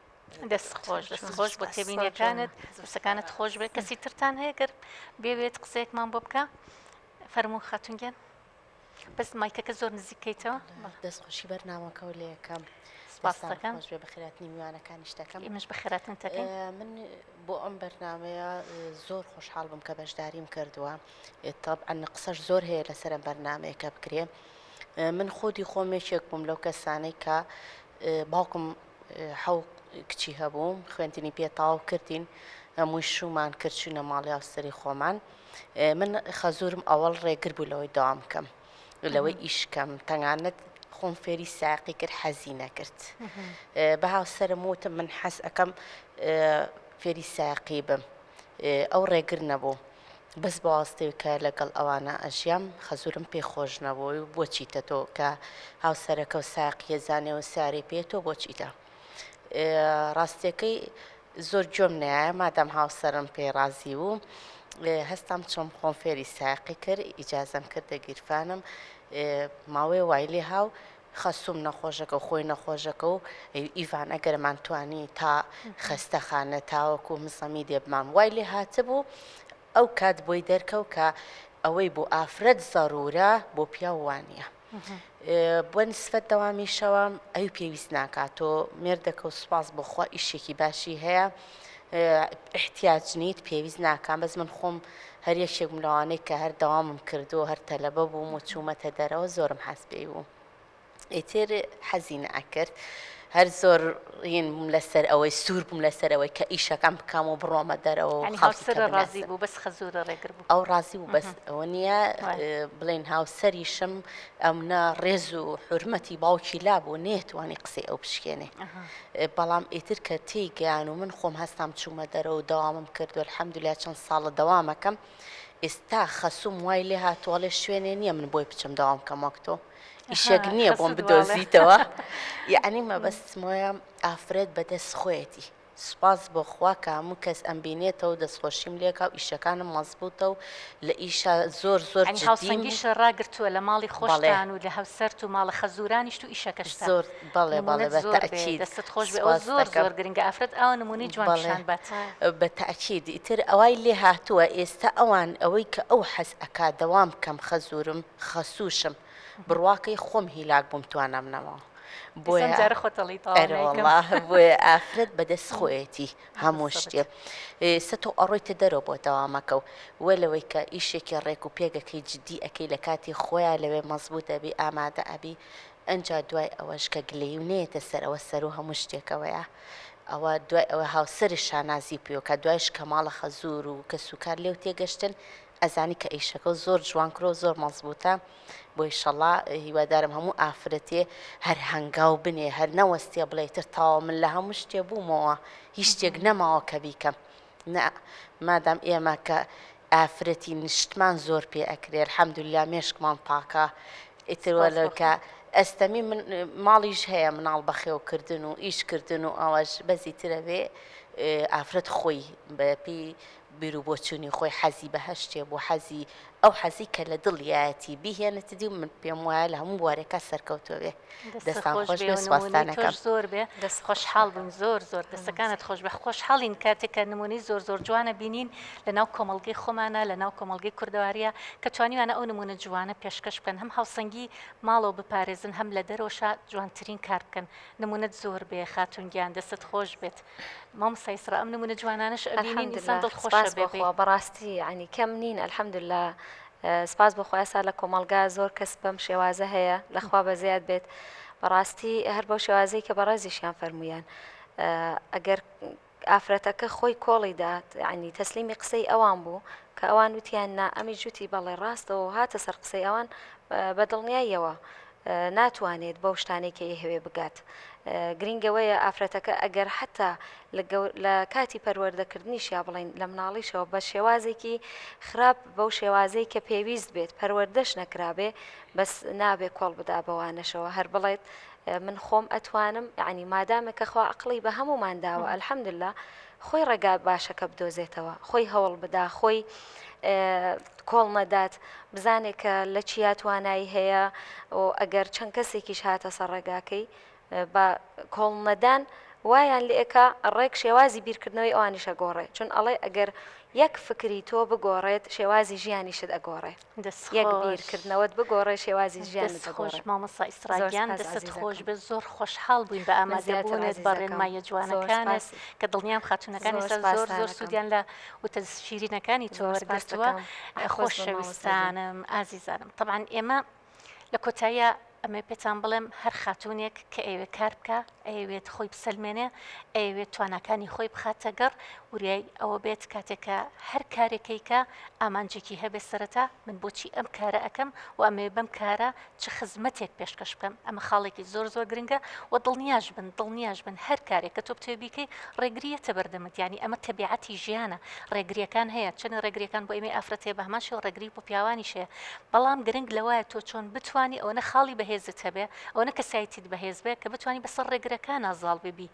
دەست خۆش دەست خۆش بۆ تێبینیەکانت قسەکانت خۆش بێت کەسی ترتان هەیە گەر بێوێت قسەیەکمان بۆ بکە فەرموو خاتون گیان بەس مایکەکە زۆر نزیک کەیتەوە دەست خۆشی بەرنامەکەو لێکەم. سپاس دەستان دەکەم. خۆش بێ بەخێراتنی میوانەکانیش دەکەم. ئێمەش بەخێراتنت دەکەین. من بۆ ئەم بەرنامەیە زۆر خۆشحاڵ بووم کە بەشداریم کردووە. تەبعەن قسەش زۆر هەیە لەسەر ئەم بەرنامەیە کە بکرێ. من خودی خۆم یەکێک بووم لەو کەسانەی کە باوکم حەو کچی هەبوو خوێندنی پێ تەواو کردین هەمووی شوومان کرد چووینە ماڵی هاوسەری خۆمان. من خەزوورم ئەوەڵ ڕێگر بوو لەوەی دەوام بکەم. لەوەی ئیش کەم تەنانەت خۆم فێری ساقی کرد حەزی نەکرد بە هاوسەرم وتم من حەز ئەەکەم فێری ساقی بم ئەو ڕێگر نەبوو بەس بەواستەوی کە لەگەڵ ئەوانە ئەژیام خەزورم پێ خۆش نەبوو بۆچیتە تۆ کە هاوسەرەکە و ساقیە زانێ و سارەی پێ تۆ بۆچیتە ڕاستیەکەی زۆر گوێم نایە مادام هاوسەرم پێی ڕازی بوو هەستام چۆم خۆم فێری ساقی کرد ئیجازەم کردە گیرفانم ماوەیە وای لێ هاو خەسوم نەخۆشەکە و خۆی نەخۆشەکە و ئیڤان ئەگەرمان توانی تا خەستەخانە تاوەکو مزەمی دێبمان وای لێ هاتبوو ئەو کات بۆی دەرکەوت کە ئەوەی بۆ ئافرەت زەرورە بۆ پیاو وانیە. بۆ نسفەت دەوامیشەوە ئەوی پێویست ناکات تۆ مێردەکە و سوپاس بۆ خوا ئیشێکی باشی هەیە احتیاج نیت پێویست ناکام بەس من خۆم هەر یەکێکم لەوانەی کە هەر دەوامم کردو هەر تەلەبە بووم و چوومەتە دەرەوە زۆرم حەز پێی بوو. ئیتر حەزی نەئەکرد هەر زۆر ین بووم لەسەر ئەوەی سوور بووم لەسەر ئەوەی کە ئیشەکەم بکەم و بڕۆمە دەرەوە و یانی خەڵکی کە هاوسەرە ڕازی بناسم بوو بەس خەزوورە ڕێگر بوو ئەو ڕازی بوو بەس ئەوە نییە بڵێن هاوسەریشم ئەمنە ڕێز و حورمەتی باوکی لابوو نەیەتوانی قسەی ئەو بشکێنێ بەڵام ئیتر کە تێیگەیان و من خۆم هەستام چوومە دەرەوە و دەوامم کرد و الحمدللە چەند ساڵە دەوامەکەم ئێستا خەسووم وای لێ هاتووە ئەڵێ شوێنێ نییە من بۆی بچم دەوام کەم وەک تۆ ئیشێک نییە بۆم بدۆزیتەوە یەعنی مەبەستم وایە ئافرەت بەدەست خۆیەتی سوپاس بۆ خوا کە هەموو کەس ئەمبینێتەوە دەستخۆشیم لێکا و ئیشەکانم مەزبوتە و لە ئیشا زۆر زۆر یانی جدیم هاوسەنگیشت ڕاگرتووە لە ماڵی بەڵێ خۆشتان و لە هاوسەرت و ماڵە خەزوورانیشت و ئیشەکەشتا زۆر بەڵێ بەڵێ نموونەت بە زۆر بێ تەئکید دەستت خۆش بێ ئەوە سوپاست زۆر دەکەم زۆر گرنگە ئافرەت ئاوا نموونەی جوان بەڵێ پیشان بات. بە تەئکید ئیتر ئەوای لێ هاتووە ئێستا ئەوان ئەوەی کە ئەو حەز ئەکا دەوام بکەم خەزوورم خەسووشم بڕواکەی خۆم هیلاک بووم توانام نەماوە دیسان بۆیە جارە خۆت ئەڵێی تەواو نایکەم. ئەرەوەڵا بۆیە ئافرەت بەدەست خۆیەتی هەموو بالضبط. شتێ ئێستا تۆ ئەڕۆیتە دەرەوە بۆ دەوامەکە و وە لەوەی کە ئیشێکی ڕێک و پێک ئەکەی جدی ئەکەی لە کاتی خۆیا لەوێ مەزبوت ئەبی ئامادە ئەبی ئەنجا دوای ئەوەش کە گلەیی و نەیەتە سەر ئەوە سەرو هەموو شتێکەوەیە ئەوە دوای ئەوە هاوسەرش شانازی پێوە کە دوایش کە ماڵە خەزور و کەسوکار لێو تێگەشتن ئەزانی کە ئیشەکەو زۆر جوان کرۆ زۆر مەزبوتە بۆ ئیشەڵا هیوادارم هەموو ئافرەتێ هەر هەنگاو بنێ هەر نەوەستێ بڵێ تر تەواو من لە هەموو شتێ بوومەوە هیچ شتێک نەماوە کە بیکەم نا مادام ئێمە کە ئافرەتی نشتمان زۆر پێ ئەکرێ الحمدللە مێشکمان پاکە ئیتر سپاس وەلەو بۆ کە خوا. ئەستەمی من ماڵیش هەیە مناڵ بەخێو کردن و ئیش کردن و ئەوەش بەس ئیتر ئەبێ ئافرەت خۆی بە پێی بیر و بۆچوونی خۆی حەزی بە هەر شتێ بوو حەزی ئەو حەزی کە لە دڵیایەتی بیهێنێتە دی و من پێم وایە لە هەموو بوارێکا سەرکەوتوو بێ. دەستت دەستان خۆش خۆش بێ بێ و نموونەی سوپاستان تۆش ئەکەم. زۆر بێ دەست خۆش خۆشحاڵ بووین زۆر زۆر دەستەکانت خۆش بێ خۆشحاڵین کاتێک کە نموونەی زۆر زۆر جوانە بینین لە ناو کۆمەڵگەی خۆمانە لە ناو کۆمەڵگەی کوردەواریە کە توانیویانە ئەو نموونە جوانە پێشکەش بکەن هەم هاوسەنگی ماڵەوە بپارێزن هەم لە دەرەوەشا جوانترین کار بکەن نموونەت زۆر بێ خاتوون گیان دەستت خۆش بێت مامۆستا ئیسرا ئەم نمونە جوانانەش ئەبینین ئینسان الحمدللە دڵخۆشە سپاس بێ بۆ پێی. خوا بەڕاستی یەعنی کەم نین الحمدللە سپاس بۆ خوا ئێستا لە کۆمەڵگا زۆر کەس بەم شێوازە هەیە لە خوا بەزیاد بێت بەڕاستی هەر بەو شێوازەی کە بەڕێزیشیان فەرموویان ئەگەر ئافرەتەکە خۆی کۆڵی دات یعنی تەسلیمی قسەی ئەوان بوو کە ئەوان وتیان نا ئەمی جوتی بەڵێ ڕاستەوە هاتە سەر قسەی ئەوان بە دڵنیاییەوە ناتوانێت بەو شتانەی کە ئەیهەوێ بگات. گرینگ ئەوەیە ئافرەتەکە ئەگەر حەتا لە کاتی پەروەردەکردنیشیا بڵێین لە مناڵیشەوە بە شێوازێکی خراپ بەو شێوازەی کە پێویست بێت پەروەردەش نەکرابێ بەس نابێ کۆڵ بدا بەوانەشەوە هەر بڵێت من خۆم ئەتوانم یعنی مادامێک کە خوا عەقڵی بە هەموومان داوە الحمدللە خۆی ڕێگا باشەکە بدۆزێتەوە خۆی هەوڵ بدا خۆی کۆڵ نەدات بزانێت کە لە چیا توانایی هەیە و ئەگەر چەند کەسێکیش هاتە سەر ڕێگاکەی بە کۆڵ نەدان. وایان لێ ئەکا ڕێک شێوازی بیرکردنەوەی ئەوانیش ئەگۆڕێ چون ئەڵێ ئەگەر یەک فکری تۆ بگۆڕێت شێوازی ژیانیشت ئەگۆڕێ دەست یەک خۆش. بیرکردنەوەت بگۆڕێ شێوازی ژیانت دەست خۆش ئەگۆڕێ. مامۆستا ئیسرا زۆر گیان سپاس دەستت خۆش ئازیزەکەم. بێت زۆر خۆشحاڵ بووین بە من ئامادە زیاتر بوونت بە ئازیزەکەم. ڕێنماییە زۆر جوانەکانت سپاس. کە دڵنیام خاتوونەکان زۆر ئێستا زۆر زۆر سپاستان ئەکەم. سوودیان لە وتە شیرینەکانی تۆ زۆر سپاست وەرگرتووە ئەکەم. خۆش بن مامۆستا گیان. خۆشەویستانم ئازیزانم تەبعەن ئێمە لە کۆتاییا ئەمەوێ پێتان بڵێم هەر خاتوونێک کە ئەیەوێ کار بکا، ئەیەوێت خۆی بسەلمێنێ، ئەیەوێت تواناکانی خۆی بخاتە گەڕ، وریای ئەوە بێت کاتێک کە هەر کارێک ئەیکا ئامانجێکی هەبێ سەرەتا من بۆچی ئەم کارە ئەکەم و ئەمەوێ بەم کارە چ خزمەتێک پێشکەش بکەم ئەمە خاڵێکی زۆر زۆر گرنگە و دڵنیاش بن دڵنیاش بن هەر کارێک کە تۆ بتەوێ بیکەی ڕێگری یەتە بەردەمت یانی ئەمە تەبیعەتی ژیانە ڕێگریەکان هەیە چەنێ ڕێگریەکان بۆ ئێمەی ئافرەت هەیە بە هەمان شێوە ڕێگری بۆ پیاوانیش هەیە بەڵام گرنگ لەوایە تۆ چۆن بتوانی ئەوەنە خاڵی بەهێزت هەبێ ئەوەنە کەسایتیت بەهێز بێ کە بتوانی بەسەر ڕێگرەکانا زاڵ ببی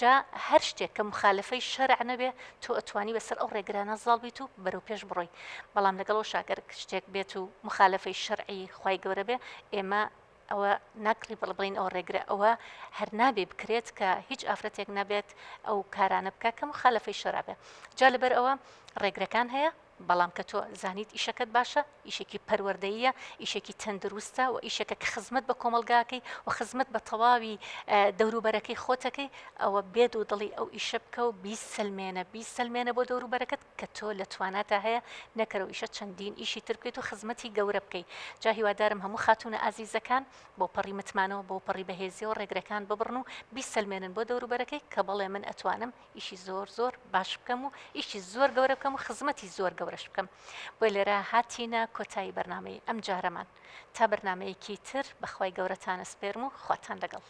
جا هەر شتێک کە موخالەفەی شەرع نەبێ تۆ ئەتوانی بەسەر ئەو ڕێگرانە زاڵ بیت و بەرەو پێش بڕۆی بەڵام لەگەڵ ئەوشا گەر شتێک بێت و موخالەفەی شەرعی خوای گەورە بێ ئێمە ئەوە ناکڕی بڵ بڵین ئەوە ڕێگرە ئەوە هەر نابێ بکرێت کە هیچ ئافرەتێک نابێت ئەو کارانە بکە کە مخالفەی شەرع بێ جا لەبەر ئەوە ڕێگرەکان هەیە بەڵام کە تۆ زانیت ئیشەکەت باشە ئیشێکی پەروەردەییە ئیشێکی تەندروستە و ئیشێکە کە خزمەت بە کۆمەڵگاکەی و خزمەت بە تەواوی دەوروبەرەکەی خۆتەکەی ئەوە بێ دوودڵی ئەو ئیشە بکە و بیسەلمێنە بیسەلمێنە بۆ دەوروبەرەکەت کە تۆ لە تواناتا هەیە نەکەرەو ئیشە چەندین ئیشی تر بکەیت و خزمەتی گەورە بکەی جا هیوادارم هەموو خاتوونە ئازیزەکان بەوپەڕی متمانەوە بەوپەڕی بەهێزیەوە ڕێگرەکان ببڕن و بیسەلمێنن بۆ دەوروبەرەکەی کە بەڵێ من ئەتوانم ئیشی زۆر زۆر باش بکەم و ئیشی زۆر گەورە بکەم و خزمەتی زۆر گەورەش بکەم بۆیە لێرە هاتینە کۆتایی بەرنامەی ئەم جارەمان تا بەرنامەیەکی تر بەخوای گەورەتان ئەسپێرم و خواتان لەگەڵ.